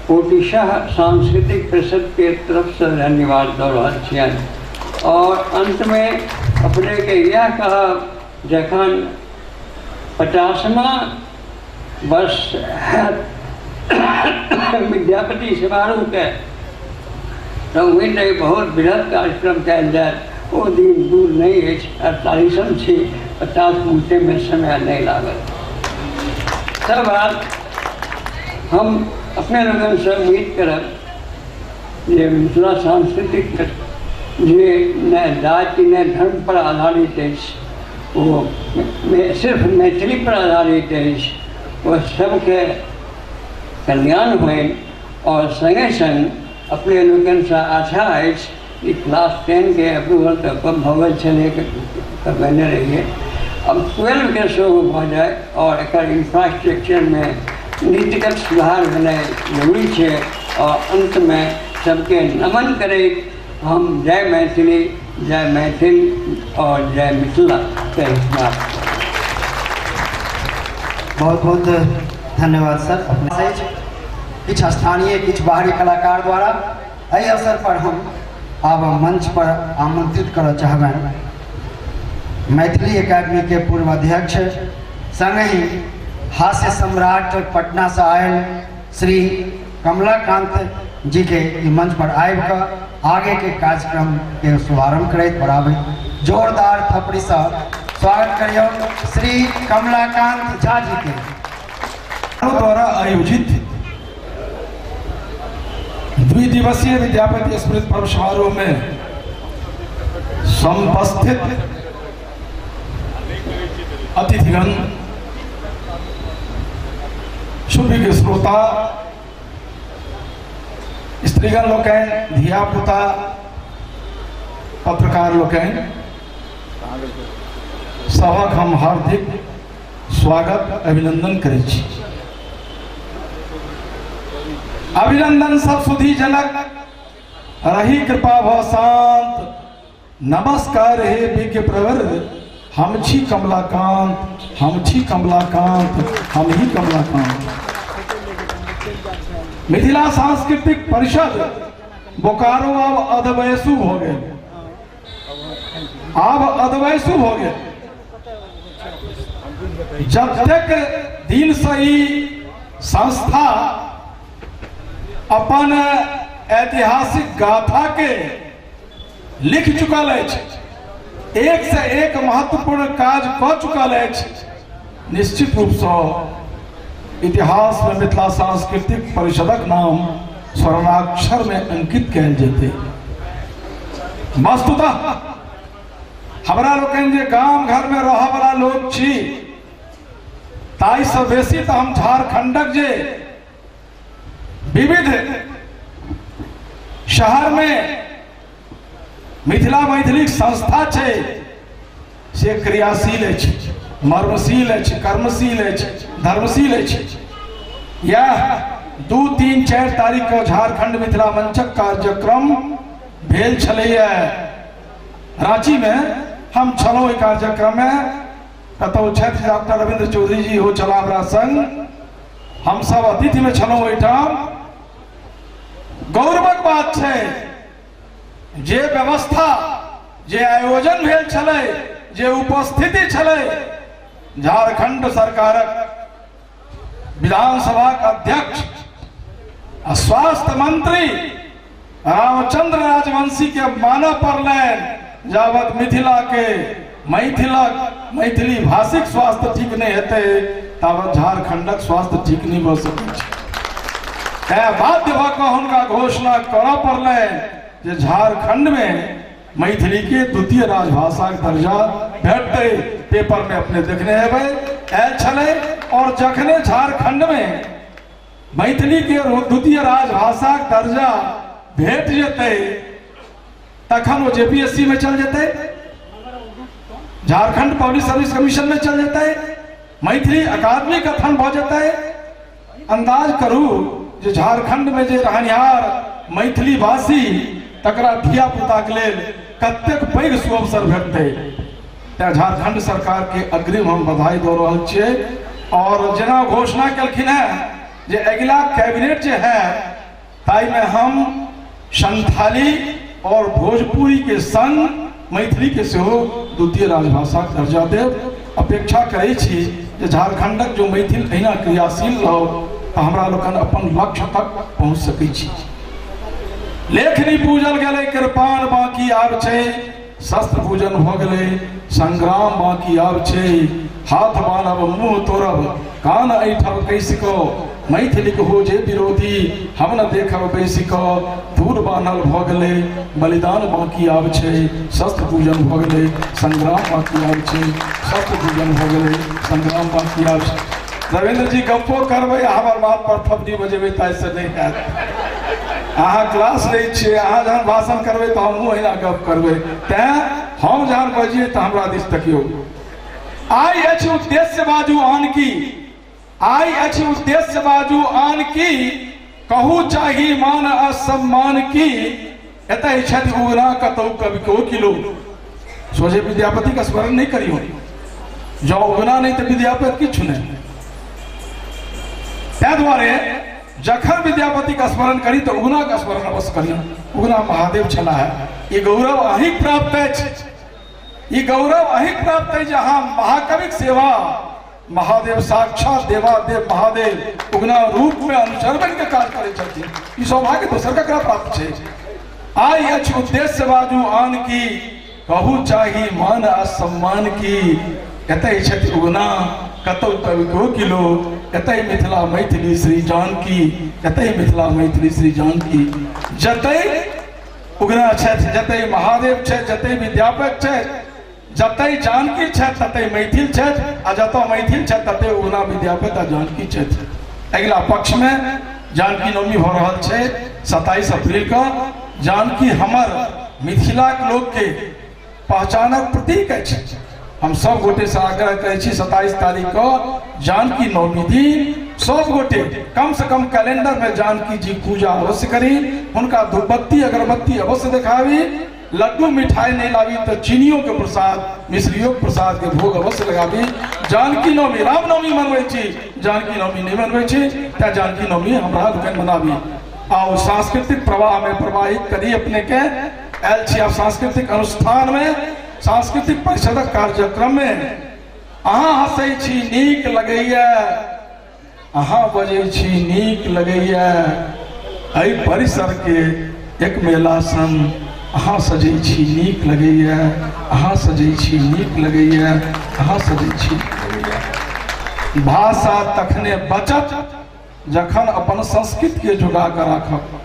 कोटिशः सांस्कृतिक परिषद के तरफ से धन्यवाद दऽ रहल छियनि। और अंत में अपने के यह कहब, जखन 50वां वर्ष हैत विद्यापति समारोह के, तऽ उम्मीद अइ बहुत बृहद कार्यक्रम कयल जायत। ओ दिन दूर नहि अछि। 48म छी, 50 पहुँचैमे समय नहि लागत। सब बात हम अपने लोगनसँ उम्मीद करब जे मिथिला सांस्कृतिक जे नहि जाति नहि धर्म पर आधारित अछि, ओ सिर्फ मैथिली पर आधारित अछि, ओ सबके कल्याण होइन। और संगे संग अपने लोकनिसँ आशा अछि कि क्लास 10 के अप्रूवल तऽ कम भऽ गेल छलै, करबेने रहियै, अब 12 के सेहो भऽ जाय और एकर इंफ्रास्ट्रक्चरमे नीतिगत सुधार भेनाइ जरूरी छै। और अंतमे सबके नमन करैत हम जय मैथिली, जय मैथिल और जय मिथिला कहि समाप्त। बहुत बहुत धन्यवाद सर। अपने किछु स्थानीय किछु बाहरी कलाकार द्वारा एहि अवसर पर हम आब मंच पर आमंत्रित करऽ चाहबनि मैथिली एकेडमी के पूर्व अध्यक्ष संगहि हास्य सम्राट पटना से आयल श्री कमलाकांत जी के ई मंच पर आबि कऽ आगे के कार्यक्रम के शुभारंभ करैत बढ़ाबैत जोरदार थपड़ी से स्वागत करियौ श्री कमलाकांत झा जी के। द्वारा आयोजित द्विदिवसीय विद्यापति स्मृति पर्व समारोह में समुपस्थित अतिथिगण, सुभिज्ञ श्रोता, स्त्रीगण लोकनि, धिया पुता, पत्रकार लोकनि, सबक हम हार्दिक स्वागत अभिनंदन करै छी। अभिनंदन सब सुधी जनक रही कृपा भ शांत, नमस्कार हे विज्ञ प्रवर, हम छी कमलाकांत, हम छी कमलाकांत, हम ही कमलाकांत। मिथिला सांस्कृतिक परिषद बोकारो अब अधवयसु भ गेल, आब अधवयसु भ गेल। जतेक दिन से ई संस्था अपन ऐतिहासिक गाथा के लिख चुकल अछि, एक से एक महत्वपूर्ण काज कऽ चुकल अछि, निश्चित रूपसँ इतिहास में मिथिला सांस्कृतिक परिषदक नाम स्वर्णाक्षर में अंकित कयल जेतै। वस्तुतः हमरा लोकनि जे गाम घर में रहऽ वाला लोग छी, ताहिसँ बेसी तऽ हम झारखंडक जे विविध शहर में मिथिला मैथिलीक संस्था छै से क्रियाशील अछि, मर्मशील अछि, कर्मशील अछि, धर्मशील अछि। यह 2, 3, 4 तारीख के झारखंड मिथिला मंचक कार्यक्रम भेल छलैया रांची में। हम छलहुँ ओहि कार्यक्रम में, कतहु छथि डॉक्टर रविंद्र चौधरी जी हो छलाह हमरा संग, हम सब अतिथि में छलहुँ ओहिठाम। गौरवक बात छै जे व्यवस्था, जे आयोजन भेल छलै, जे उपस्थिति छलै, झारखंड सरकारक विधानसभाक अध्यक्ष आ स्वास्थ्य मंत्री रामचंद्र राजवंशी के मानऽ पड़लनि जाबत मिथिला के मैथिलक मैथिली भाषिक स्वास्थ्य ठीक नहीं हेतै ताबत झारखंडक स्वास्थ्य ठीक नहीं भऽ सकै छै। तैं बाध्य भऽ कऽ हुनका घोषणा करऽ पड़लनि जे झारखंड में मैथिली के द्वितीय राजभाषा के दर्जा भेटतै। पेपर में अपने देखने हेबै, आयल छलै। और जखने झारखंड में मैथिली के द्वितीय राजभाषा के दर्जा भेट जेतै तखन ओ जेपीएससी में चल जेतै, झारखंड पब्लिक सर्विस कमीशन में चल जेतै, मैथिली अकादमी गठन भऽ जेतै। अंदाज करू जे झारखंड में जे रहनिहार मैथिली भाषी तकरा धिया पुता के लेल कतेक पैघ सुअवसर भेटतै। तें झारखंड सरकार के अग्रिम हम बधाई दऽ रहल छियै। और जेना घोषणा केलखिन हेँ जे अगिला कैबिनेट जे है ताहिमे हम संथाली और भोजपुरी के संग मैथिली के सेहो द्वितीय राजभाषा दर्जा देब। अपेक्षा करै छी जे झारखंडक जो मैथिल अहिना क्रियाशील रहो तऽ हमरा लोकनि अपन लक्ष्य तक पहुँच सकै छी। लेखनी पूजल गेलै, कृपाण बाकी आब छै, शस्त्र पूजन भऽ गेलै, संग्राम बाकी आब छै, हाथ बान्हब मुँह तोड़ब कान ऐठब कैसि कऽ, मैथिलीक हो जे विरोधी हम न देखब बैसि कऽ, धूर बान्हल भऽ गेलै, बलिदान बाकी आब छै, शस्त्र पूजन भऽ गेलै, संग्राम बाकी आब छै, शस्त्र पूजन भऽ गेलै, संग्राम बाकी आब छै। रविन्द्र जी गप्पो करबै आ हमर बात पर थपड़ी बजेबै ताहिसँ नहि हैत। अहाँ क्लास लै छियै, अहाँ जहन भाषण करबै तऽ हमहूँ अहिना गप करबै, तैँ हम जहन बजियै तऽ हमरा दिस तकियौ। आइ अछि उद्देश्य बाजू आन की, आइ अछि उद्देश्य बाजू आन की, कहू चाही मान असम्मान की, एतय छथि उगना कतौ कवि कोकिलो। सोझे विद्यापति का स्मरण नहीं करियौ, जँ उगना नहीं तऽ विद्यापति किछु नहि। ताहि दुआरे जखन विद्यापति का स्मरण करी तऽ उगना का स्मरण अवश्य करियौ। उगना महादेव छलाह है, ई गौरव अहीं प्राप्त अछि, ई गौरव अहीं प्राप्त अछि जे अहाँ महाकविक सेवा महादेव साक्षात देवादेव महादेव उगना रूप में अनुचर बनि के काज करै छथिन। ई सौभाग्य दोसर ककरा प्राप्त छै। आइ अछि उद्देश्य बाजू आन की, कहू चाही मान आ सम्मान की, एतय छथि उगना कतौ कवि कोकिलो, एतय मिथिला मैथिली श्री जानकी, एतय मिथिला मैथिली श्री जानकी। जतय उगना छथि, जतय महादेव छथि, जतय विद्यापति छथि, जतय जानकी छथि ततय मैथिल छथि, आ जतय मैथिल छथि ततय उगना विद्यापति आ जानकी छथि। अगिला पक्ष में जानकी नवमी भऽ रहल छै 27 अप्रैल का। जानकी हमर मिथिलाक लोक के पहचानक प्रतीक अछि। हम सब गोटे से आग्रह करै छी 27 तारीख को जानकी नवमी दिन सब गोटे कम से कम कैलेंडर में जानकी जी पूजा अवश्य करी, हुनका धूपबत्ती अगरबत्ती अवश्य देखाबी, लड्डू मिठाई नहीं लाबी तो चीनियों के प्रसाद मिश्रियों के प्रसाद के भोग अवश्य लगाबी। जानकी नवमी रामनवमी मनबै छी, जानकी नवमी नहीं मनबै छी, तें जानकी नवमी हमरा लोकनि मनाबी। आओ सांस्कृतिक प्रवाह में प्रवाहित करी अपने के आयल छी। आब सांस्कृतिक अनुष्ठान में सांस्कृतिक परिषदक कार्यक्रम में अहाँ हँसै छी नीक लगैया, अहाँ बजै छी नीक लगैया, एहि परिसर के एक मेला सन अहाँ सजै छी नीक लगैया, अहाँ सजै छी नीक लगैया, अहाँ सजै छी नीक लगैया। भाषा तखने बचत जखन अपन संस्कृत के जोगा कऽ राखब।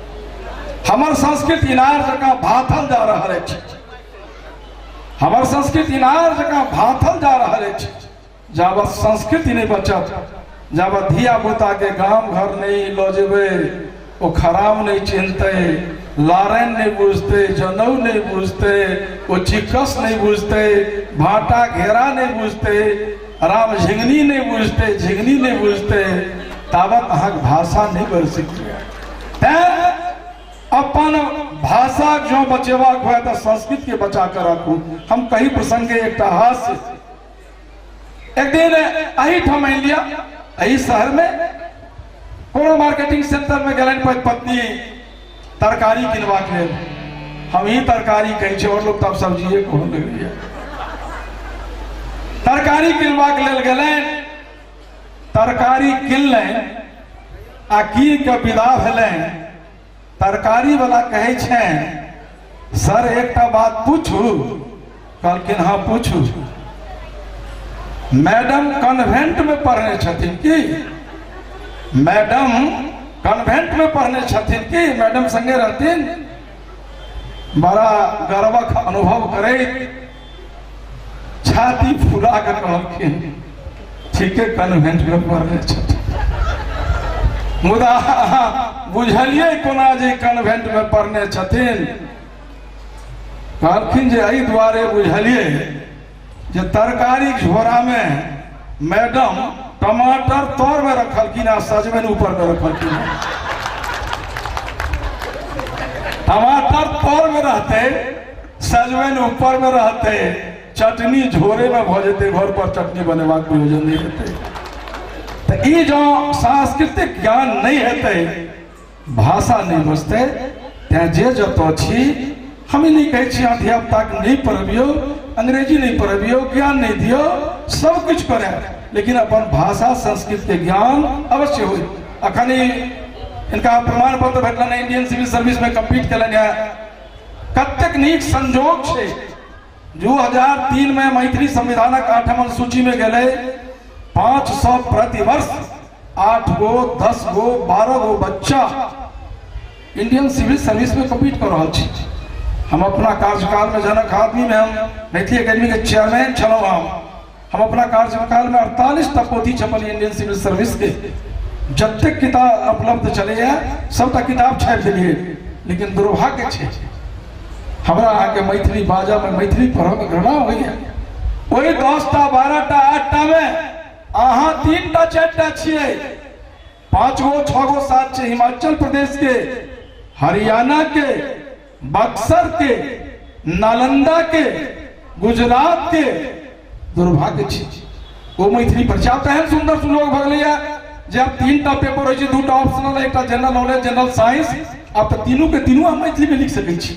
हमर संस्कृत इनार जकाँ भाथल जा रहल अछि, हमर संस्कृत इनार जकाँ भाथल जा रहल अछि। जाबत संस्कृति नहीं बचत, जाबत धिया पुता के गाम घर नहीं लऽ जेबै, ओ खराब नहीं चिन्हतै, लारन नहीं बुझतै, जनउ नहीं बुझतै, ओ चिकस नहीं बुझतै, भाटा घेरा नहीं बुझतै, राम झिंगनी नहीं बुझतै, झिंगनी नहीं बुझतै, ताबत अहाँके भाषा नहीं बढ़ि सकैए। तैं अपन भाषा जो बचेबाक हुए तऽ संस्कृत के बचा कर राखू। हम कही प्रसंगे एकटा हास्य एक दिन एहिठाम मानि लिअ एहि शहर में कोनो मार्केटिंग सेंटर में गेलनि पत्नी तरकारी किनबाक लेल। हम ही तरकारी कहै छी और लोग तब सब्जिए कहऽ लगलियै। तरकारी किनबाक लेल गेलनि, तरकारी किनलनि आ कीन के विदा भेलनि। तरकारी वाला कहै छनि सर एकटा बात पूछू? कहलखिन हाँ पूछू। मैडम कन्वेंट में पढ़ने छथिन की? मैडम कन्वेंट में पढ़ने छथिन की? मैडम संगे रहथिन? बड़ा गर्वक अनुभव करैत छाती फुला के कहलखिन ठीके कन्वेंट में पढ़ने छथिन। मुदा बुझलियै कोना जे कन्वेंट में पढ़ने छथिन? कहलखिन जे एहि दुआरे बुझलियै जे तरकारी झोरा में मैडम टमाटर तर में रखलखिन आ सजमनि ऊपर में रखलखिन। टमाटर तर में रहते, सजमनि ऊपर में रहते, चटनी झोरे में भऽ जेतै, घर पर चटनी बनेबाक प्रयोजन नहीं हेतै। तऽ ई जँ सांस्कृतिक ज्ञान नहीं हेतै, भाषा नहीं बचतै। तैं जे जतऽ छी, हम ई नहीं कहै छी अहाँ धियापुताके नहीं पढ़बियौ, अंग्रेजी नहीं पढ़बियौ, ज्ञान नहीं दियौ, सब किछु करै, लेकिन अपन भाषा संस्कृत के ज्ञान अवश्य होइ। अखन इनका प्रमाण पत्र भेटलनि, इंडियन सिविल सर्विस में कम्पीट केलनि हेँ। कतेक नीक संजोग छै, 2003 में मैथिली संविधानक 8म अनुसूची में गेलै। 500 प्रतिवर्ष 8 गो 10 गो 12 गो बच्चा इंडियन सिविल सर्विस में कम्पीट कर रहल छी। हम अपना कार्यकाल में जनक आदमी में हम मैथिली एकेडमी के चेयरमैन छलहुँ। हम अपना कार्यकाल में 48टा पोथी छपल इंडियन सिविल सर्विस के। जतेक किताब उपलब्ध चलैए सबटा किताब छापि देलियै, लेकिन दुर्भाग्य छै हमरा अहाँके मैथिली बाजऽ में, मैथिली पढ़ऽ में घृणा होइए। ओहि 10टा 12टा 8टा में अहाँ 3टा 4टा छियै, 5 गो 6 गो 7 छै हिमाचल प्रदेश के, हरियाणा के, बक्सर के, नालंदा के, गुजरात के। दुर्भाग्य छै ओ मैथिली प्रचार तऽ एहन सुन्दर सुयोग भऽ गेलैए जे आब 3टा पेपर होइ छै, 2टा ऑप्शनल, एकटा जनरल नॉलेज, जनरल साइंस। आब तऽ तीनू के तीनू अहाँ मैथिली में लिख सकै छी।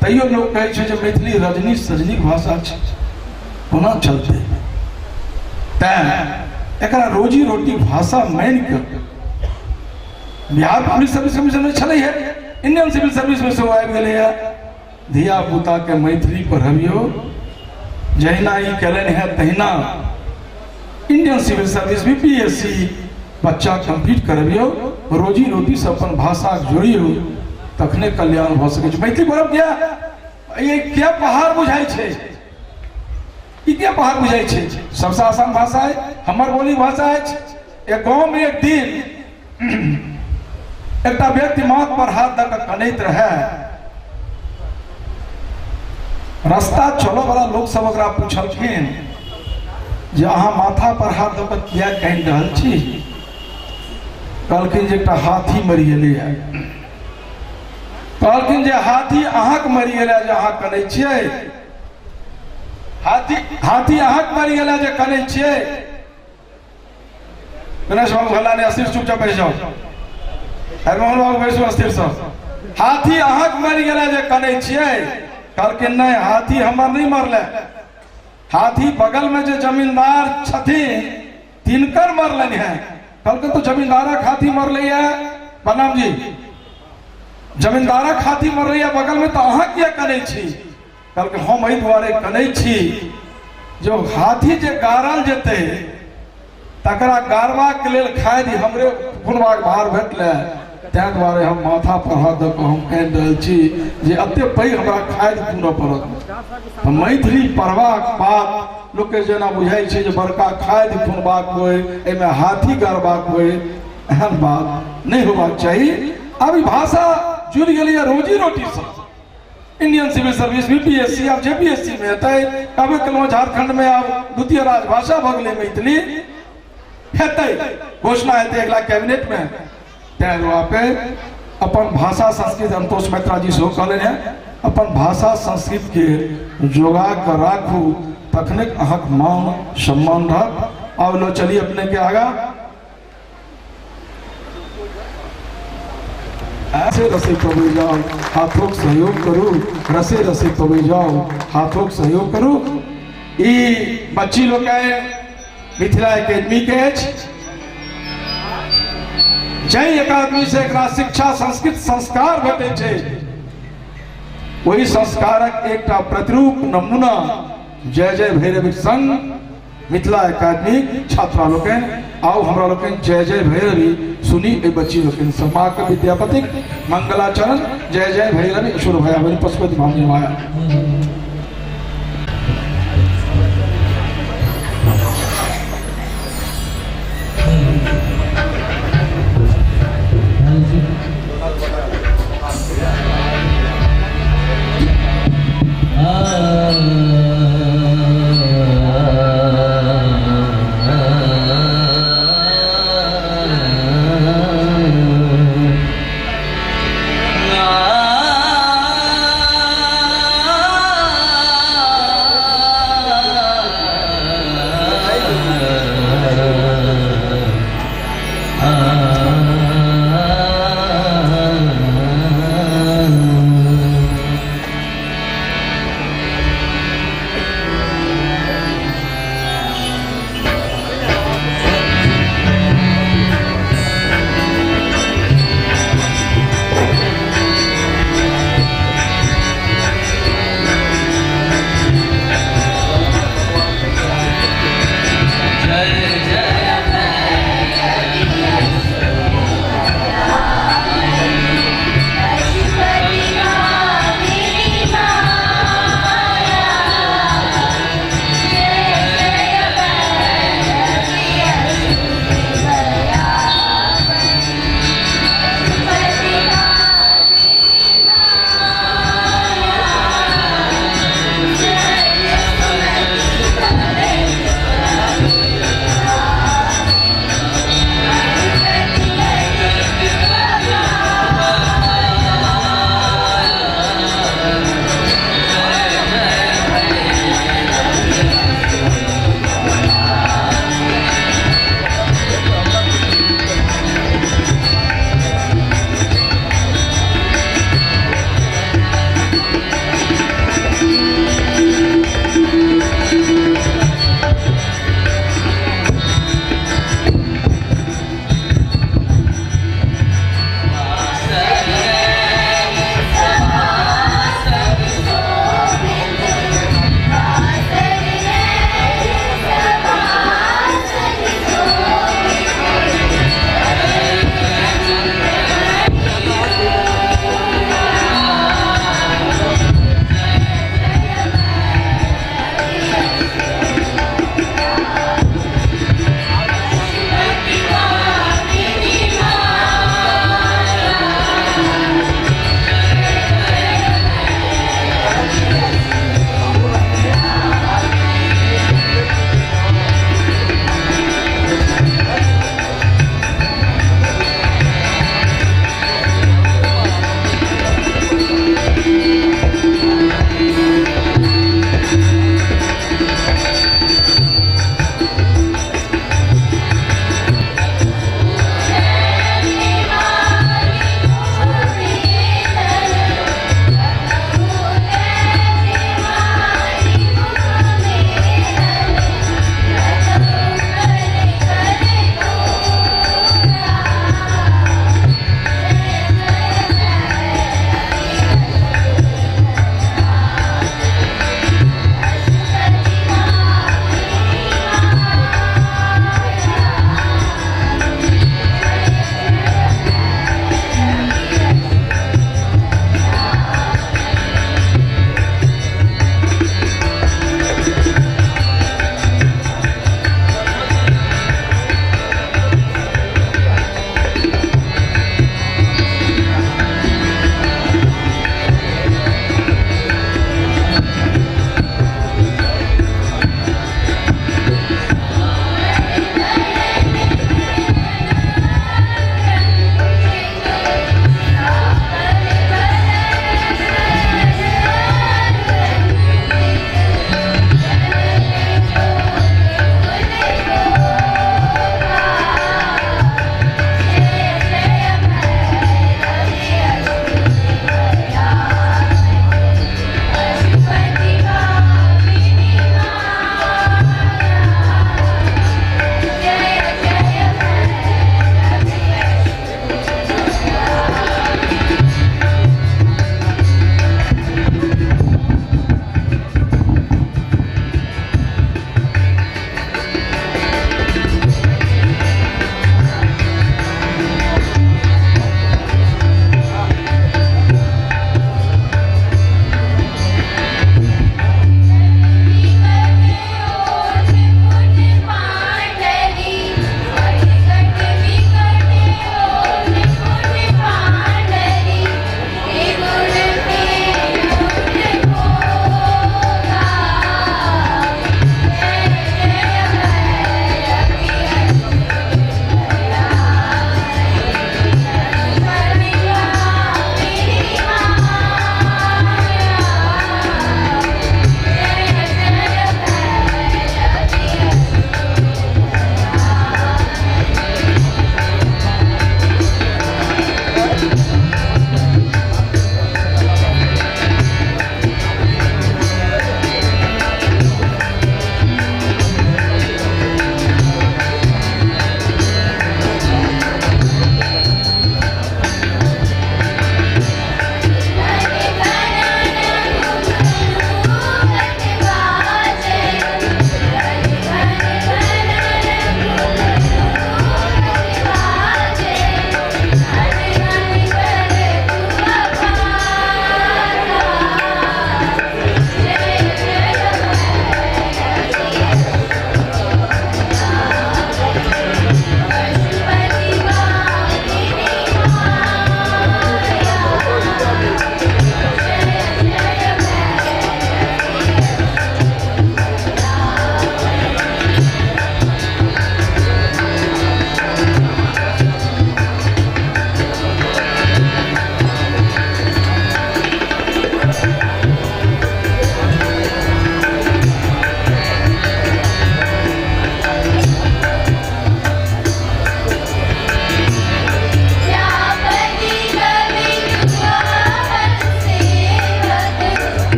तैयो लोक कहै छै जे मैथिली रजनी सजनीक भाषा छै, कोना चलतै? तैं एकरा रोजी रोटी भाषा मानि कऽ बिहार पब्लिक सर्विस कमीशन में छलै है, इंडियन सिविल सर्विस में सेहो आबि गेलैए। धिया पुता के मैथिली पढ़बियौ, जहिना ई केलनि हेँ तहिना इंडियन सिविल सर्विस BPSC बच्चा कम्प्लीट करबियौ, रोजी रोटी से अपन भाषा जोड़ियौ, तखने कल्याण भऽ सकै छै। मैथिली पढ़ब किया? ये क्या पहाड़ बुझाइ छै, ई क्या पहाड़ बुझाइ छै? सबसँ आसान भाषा है, हमर बोली भाषा अछि। एक गाँव में एक दिन एकटा व्यक्ति माथ पर हाथ दऽ कऽ कनैत रहै। रास्ता चलऽ वाला लोक सब ओकरा पुछलखिन जे अहाँ माथा पर हाथ दऽ कऽ किया कानि रहल छी? कहलखिन जे एकटा हाथी मरि गेलैए। कहलखिन जे हाथी अहाँके मरि गेलै जे अहाँ कनै छियै? हाथी हाथी अहाँके मरि गेलै जे कनै छियै? गणेश बाबू हल्ला नहि, अस्थिर चुपचाप बैस जाउ। हरमोहन बाबू बैसू अस्थिर सँ। हाथी अहाँके मरि गेलै जे कनै छियै? कहलखिन नहि, हाथी हमर नहि मरलै, हाथी बगल में जे जमींदार छथिन तिनकर मरलनि हेँ। कहलखिन तो जमींदारक हाथी मरलैए? प्रणाम जी, जमींदारक हाथी मरलैए बगल में, तऽ अहाँ किया कनै छी? कहलखिन हम एहि दुआरे कनै छी जो हाथी जे गाड़ल जेतै तकरा गाड़बाक लेल खादि हमरे खुनबाक भार भेटलै, ताहि दुआरे हम माथा पर हाथ दऽ कऽ हम कानि रहल छी जे एते पैघ हमरा खादि खुनऽ पड़त। तऽ मैथिली पढ़बाक बाद लोकके जेना बुझाइ छै जे बड़का खादि खुनबाक होइ, एहिमे हाथी गाड़बाक होइ, एहन बात नहि होबाक चाही। आब ई भाषा जुड़ि गेलैए रोजी रोटीसँ। इंडियन सिविल सर्विस BPSC आब JPSC में हेतै। कहबे केलहुँ झारखंड में आब द्वितीय राजभाषा भऽ गेलै मैथिली, हेतै, घोषणा हेतै अगिला कैबिनेट में। तैं दुआरे अपन भाषा संस्कृत, संतोष मित्रा जी सेहो कहलनि हेँ, अपन भाषा संस्कृत के जोगा कऽ राखू, तखने अहाँके मान सम्मान रहत। आब लो चलिए अपने के आगा। रसे रसे पबै जाओ, हाथों के सहयोग करू, रसे रसे पबै जाओ, हाथों के सहयोग करू। ई बच्ची लोग के मिथिला एकेडमी के अछि। जाहि अकादमी से एकरा शिक्षा संस्कृत संस्कार भेटै छै, ओहि संस्कारक एकटा प्रतिरूप नमूना जय जय भैरवी संग मिथिला अकादमी छात्रा लोकनि आओ हमरा लोकनि जय जय भैरवी सुनी एहि बच्ची लोकनि समाक विद्यापतिक मंगलाचरण जय जय भैरवी असुर भयावनी पशुपति भामिनी माया। Ah।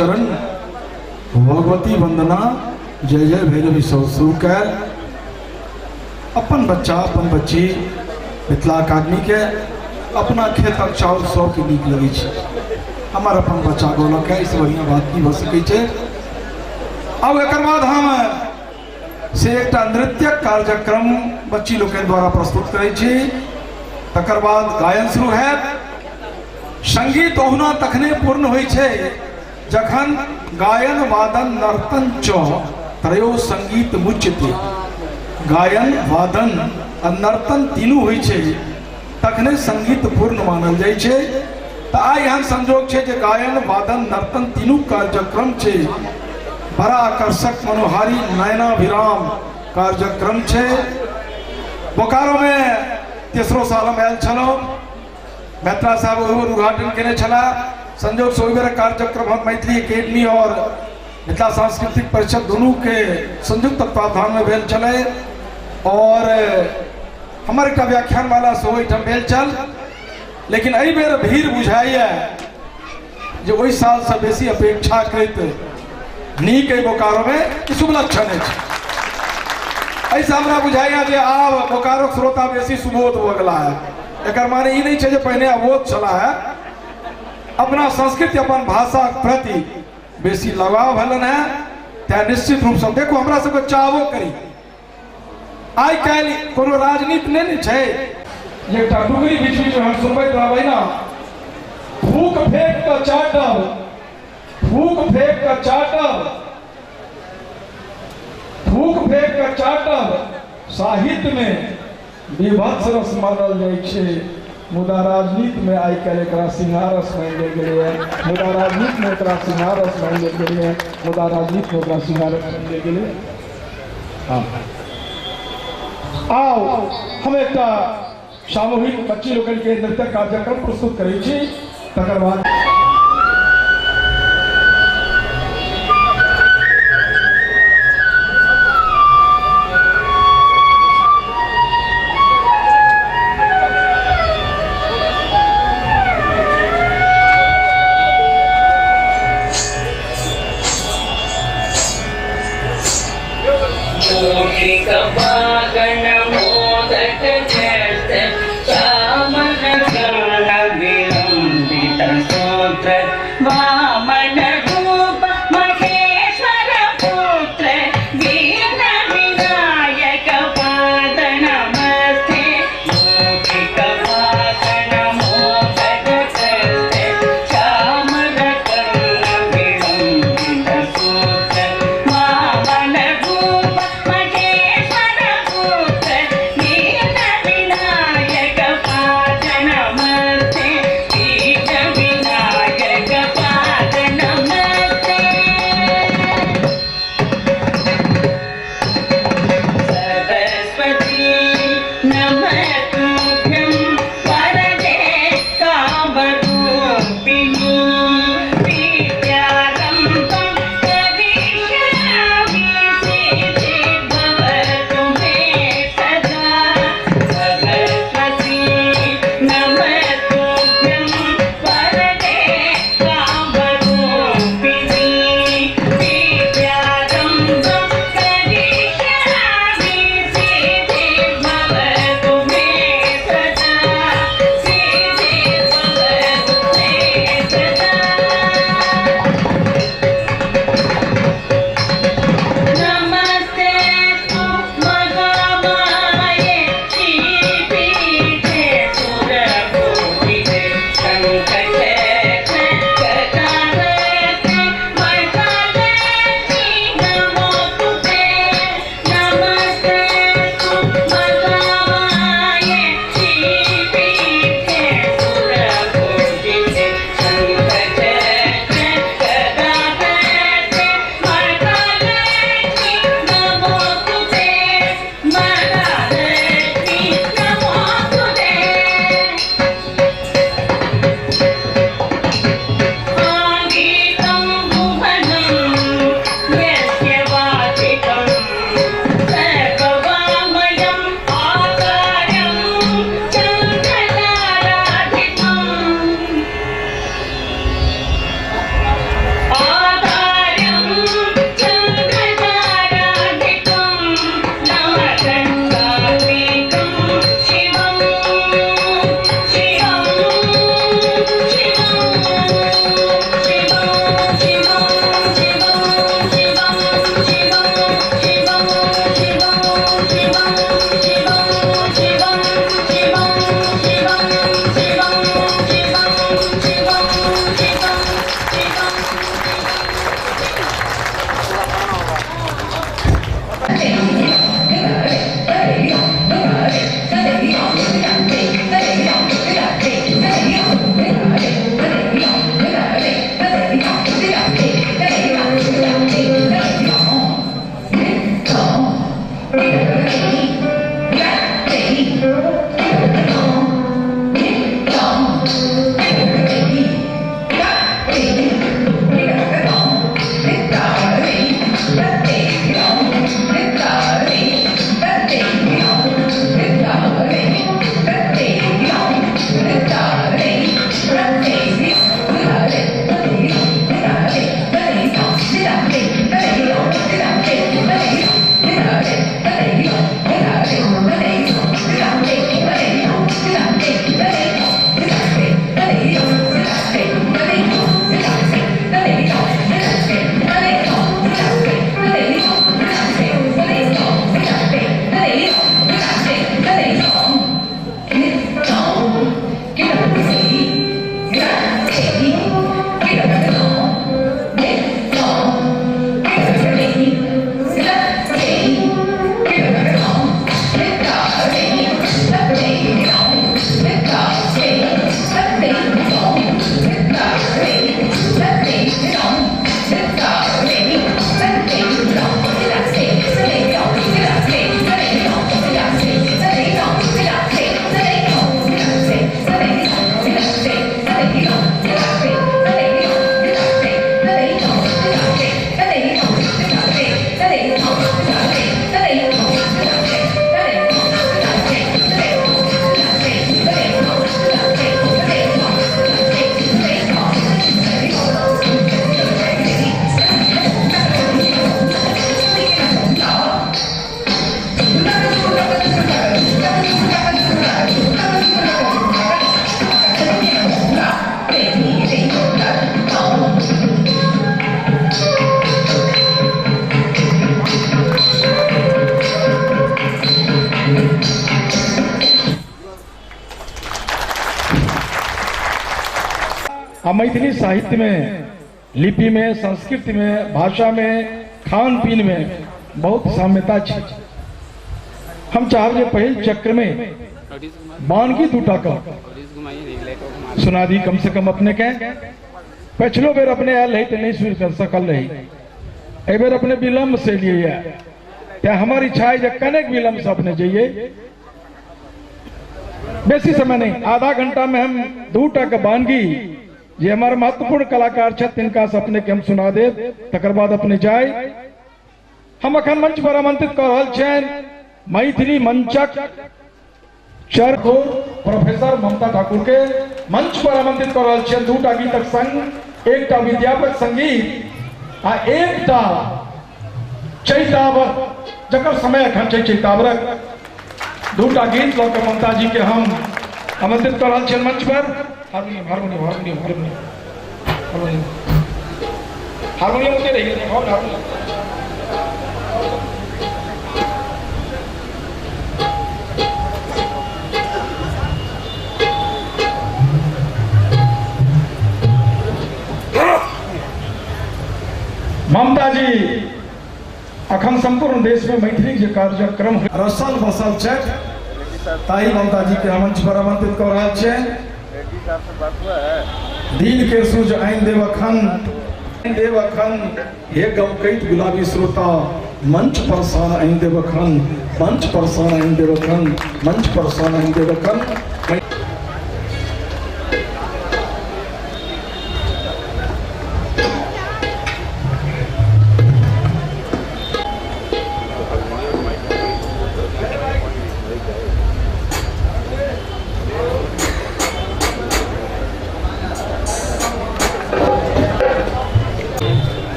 चरण भगवती वंदना जय जय भैरवी सब शुरू कयल। अपन बच्चा अपन बच्ची मिथिला अकादमी के अपना खेतक चाउर सबके नीक लगै छै। हमर अपन बच्चा गौलक है, इससे बढ़िया बात की भऽ सकै छै। अब एकर बाद हम से एकटा नृत्यक कार्यक्रम बच्ची लोकनि द्वारा प्रस्तुत करै छी, तकर बाद गायन शुरू हैत। संगीत ओहुना तखने पूर्ण होइ छै जखन गायन वादन नर्तन च त्रयो संगीत मुच्यते। गायन वादन आ नर्तन तीनू होइ छै तखने संगीत पूर्ण मानल जाइ छै। तऽ आइ एहन संजोग छै जे गायन वादन नर्तन तीनू कार्यक्रम छै। बड़ा आकर्षक मनोहारी नयनाभिराम कार्यक्रम छै। बोकारो में तेसरो साल हम आयल छलहुँ, मैत्रा साहब ओहि उद्घाटन केने छलाह। संजोग से ओहि बेर कार्यक्रम हम मैथिली एकेडमी और मिथिला सांस्कृतिक परिषद दुनू के संयुक्त तत्वावधान में भेल छलै और हमर एकटा व्याख्यान माला सेहो एहिठाम भेल छल। लेकिन एहि बेर भीड़ बुझाइए जे ओहि साल से बेसी अपेक्षाकृत नीक एहि बोकारो में ई शुभ लक्षण अछि। एहिसँ हमरा बुझाइए जे आब बोकारोक श्रोता बेसी सुबोध भऽ गेला है। एकर माने ई नहि छै जे पहिने अबोध छला है। अपना संस्कृति अपन भाषाक प्रति बेसी लगाव भेलन है, तैं निश्चित रूपसँ देखू हमरा सबके चाहबो करी। आइ काल्हि कोनो राजनीति नहि ने छै। एकटा डुगरी बीच बीचमे हम सुनबैत रहबै ना, थूक फेंक कऽ चाटब, थूक फेंक कऽ चाटब, थूक फेंक कऽ चाटब साहित्य में विभत्स रस मानल जाइ छै, मुदा राजनीति में आइ काल्हि एकरा सिंहारस मानि लेल गेलैए, मुदा राजनीति में एकरा सिंहारस मानि लेल गेलैए, मुदा राजनीति में एकरा सिंहारस मानि लेल गेलैए। हाँ, आउ हम एकटा सामूहिक बच्ची लोकनि के नृत्य कार्यक्रम प्रस्तुत करै छी, तकर बाद श्यामल विलंबित। आ मैथिली साहित्य में, लिपि में, संस्कृति में, भाषा में, खान पीन में बहुत साम्यता छै। हम चाहब जे पहिल चक्र में बानगी दूटा का सुना दी कम से कम अपने के। पिछलो बेर अपने आयल रही तो नहीं सुन कर सकल रही, एहि बेर अपने विलम्ब से लिए ते हमार इच्छा है जे कनेक विलम्ब से अपने जाइए, बेसी समय नहीं, आधा घंटा में हम दूटा के बानगी जे हमारे महत्वपूर्ण कलाकार छथि तिनका से अपने के हम सुना देब, तकर बाद अपने जाय। हम अखन मंच पर आमंत्रित कऽ रहल छियनि मैथिली मंचक चरखोर प्रोफेसर ममता ठाकुर के मंच पर आमंत्रित कऽ रहल छियनि दूटा गीतक संग, एकटा विद्यापति संगीत आ एकटा चैतावर, जकर समय अखन छै चैतावरक। दूटा गीत लऽ कऽ ममता जी के हम आमंत्रित कऽ रहल छियनि मंच पर। Harmonium harmonium harmonium harmonium harmonium harmonium ओते रहि गेल, हारमोनियम। ममता जी अखन संपूर्ण देश में मैथिली जे कार्यक्रम रसल बसल छथि ताहि ममता जी के मंच पर आमंत्रित कऽ रहल छियनि। दिन के सूझ आनि देव अखन, देव अखन हे गमकैत गुलाबी श्रोता, मंच पर सान आनि देव अखन, मंच पर सान आनि देव अखन, मंच पर सान आनि देव अखन।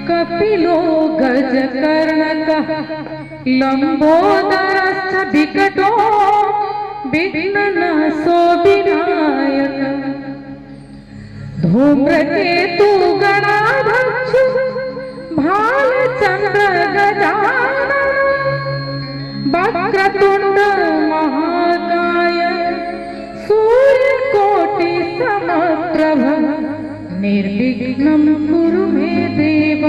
कपिलो गजकर्णकः लंबोदरश्च विकटो विघ्ननाशो विनायक धूम्रकेतु गणाध्यक्ष भालचंद्र गजानन वक्रतुंड महाकाय सूर्यकोटि समप्रभ निर्विघ्नं कुरु मे देव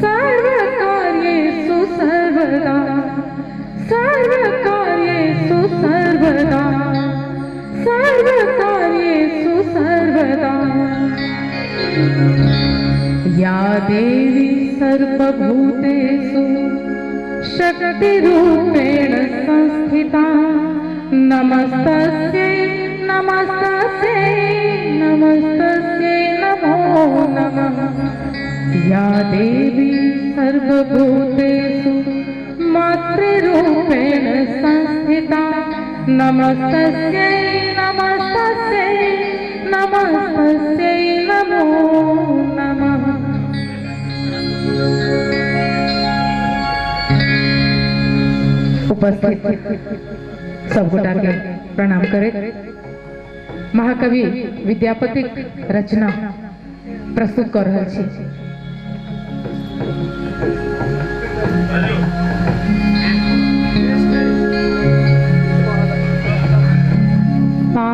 सर्वकार्येषु सर्वदा, सर्वकार्येषु सर्वदा, सर्वकार्येषु सर्वदा। या देवी सर्वभूतेषु शक्तिरूपेण संस्थिता नमस्तस्यै नमस्तस्यै नमस्तस्यै नमो नमः। या देवी सर्वभूतेषु मातृरूपेण संस्थिता नमस्तस्यै नमस्तस्यै नमस्तस्यै नमो नमः। उपस्थित सब गोटा के प्रणाम करैत महाकवि विद्यापतिक रचना प्रस्तुत कर रहल छी। आ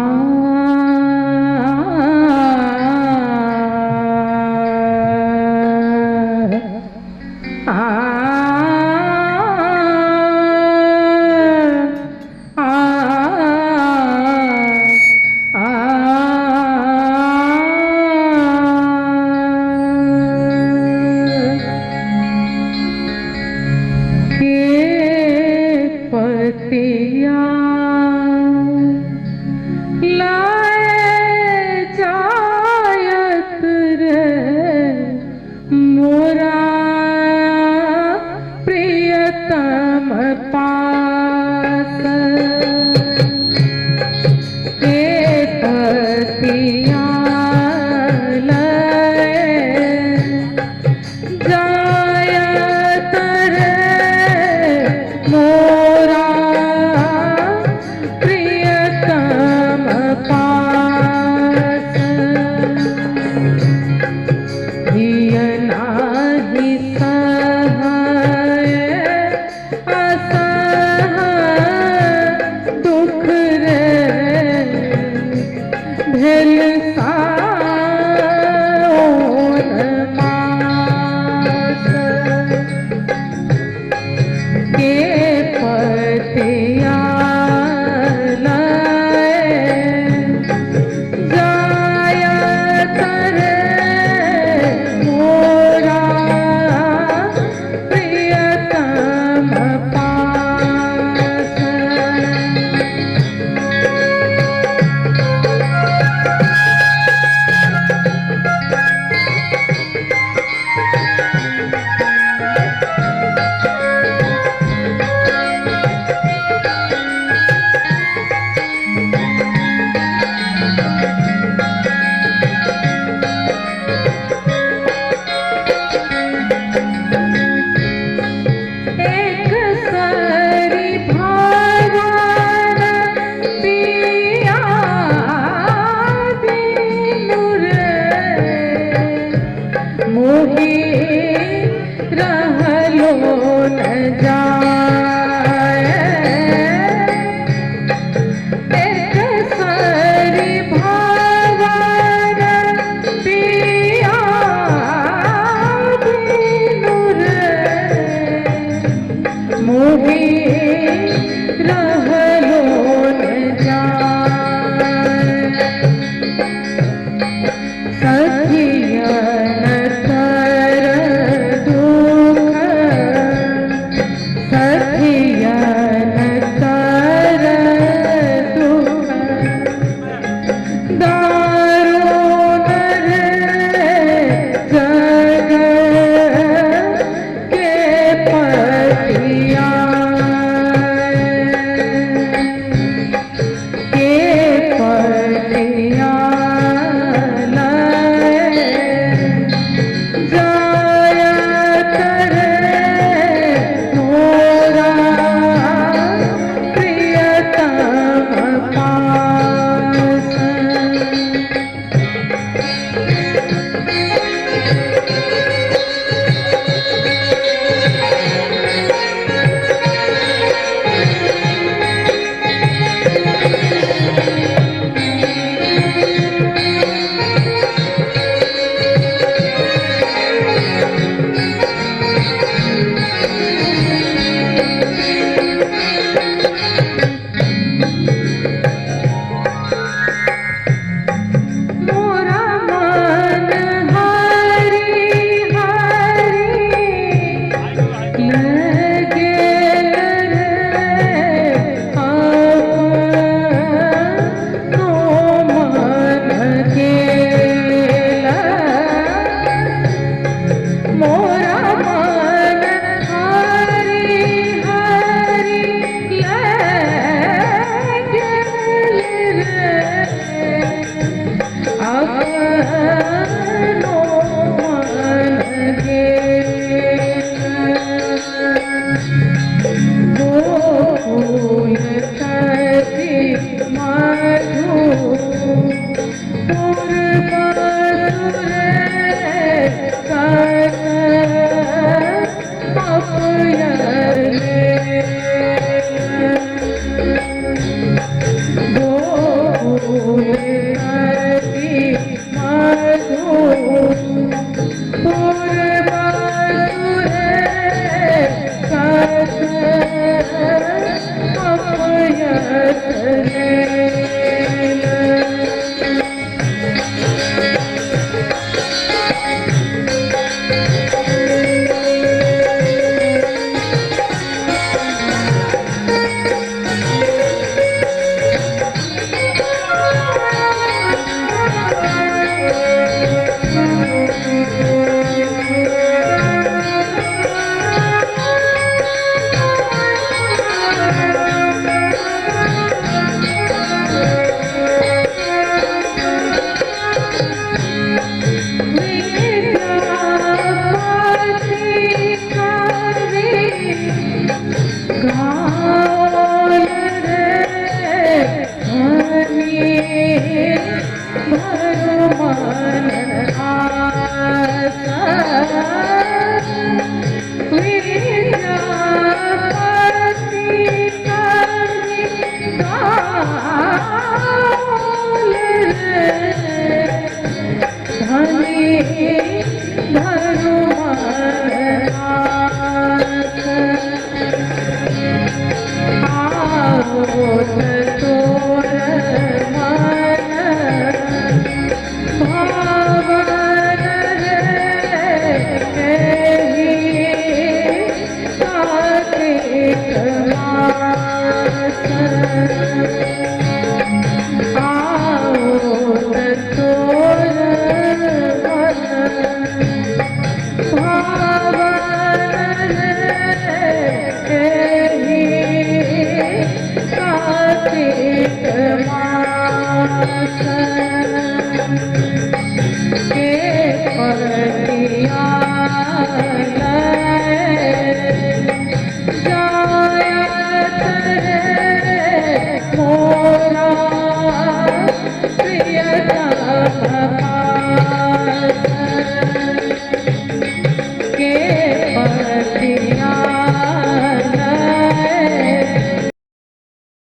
के पर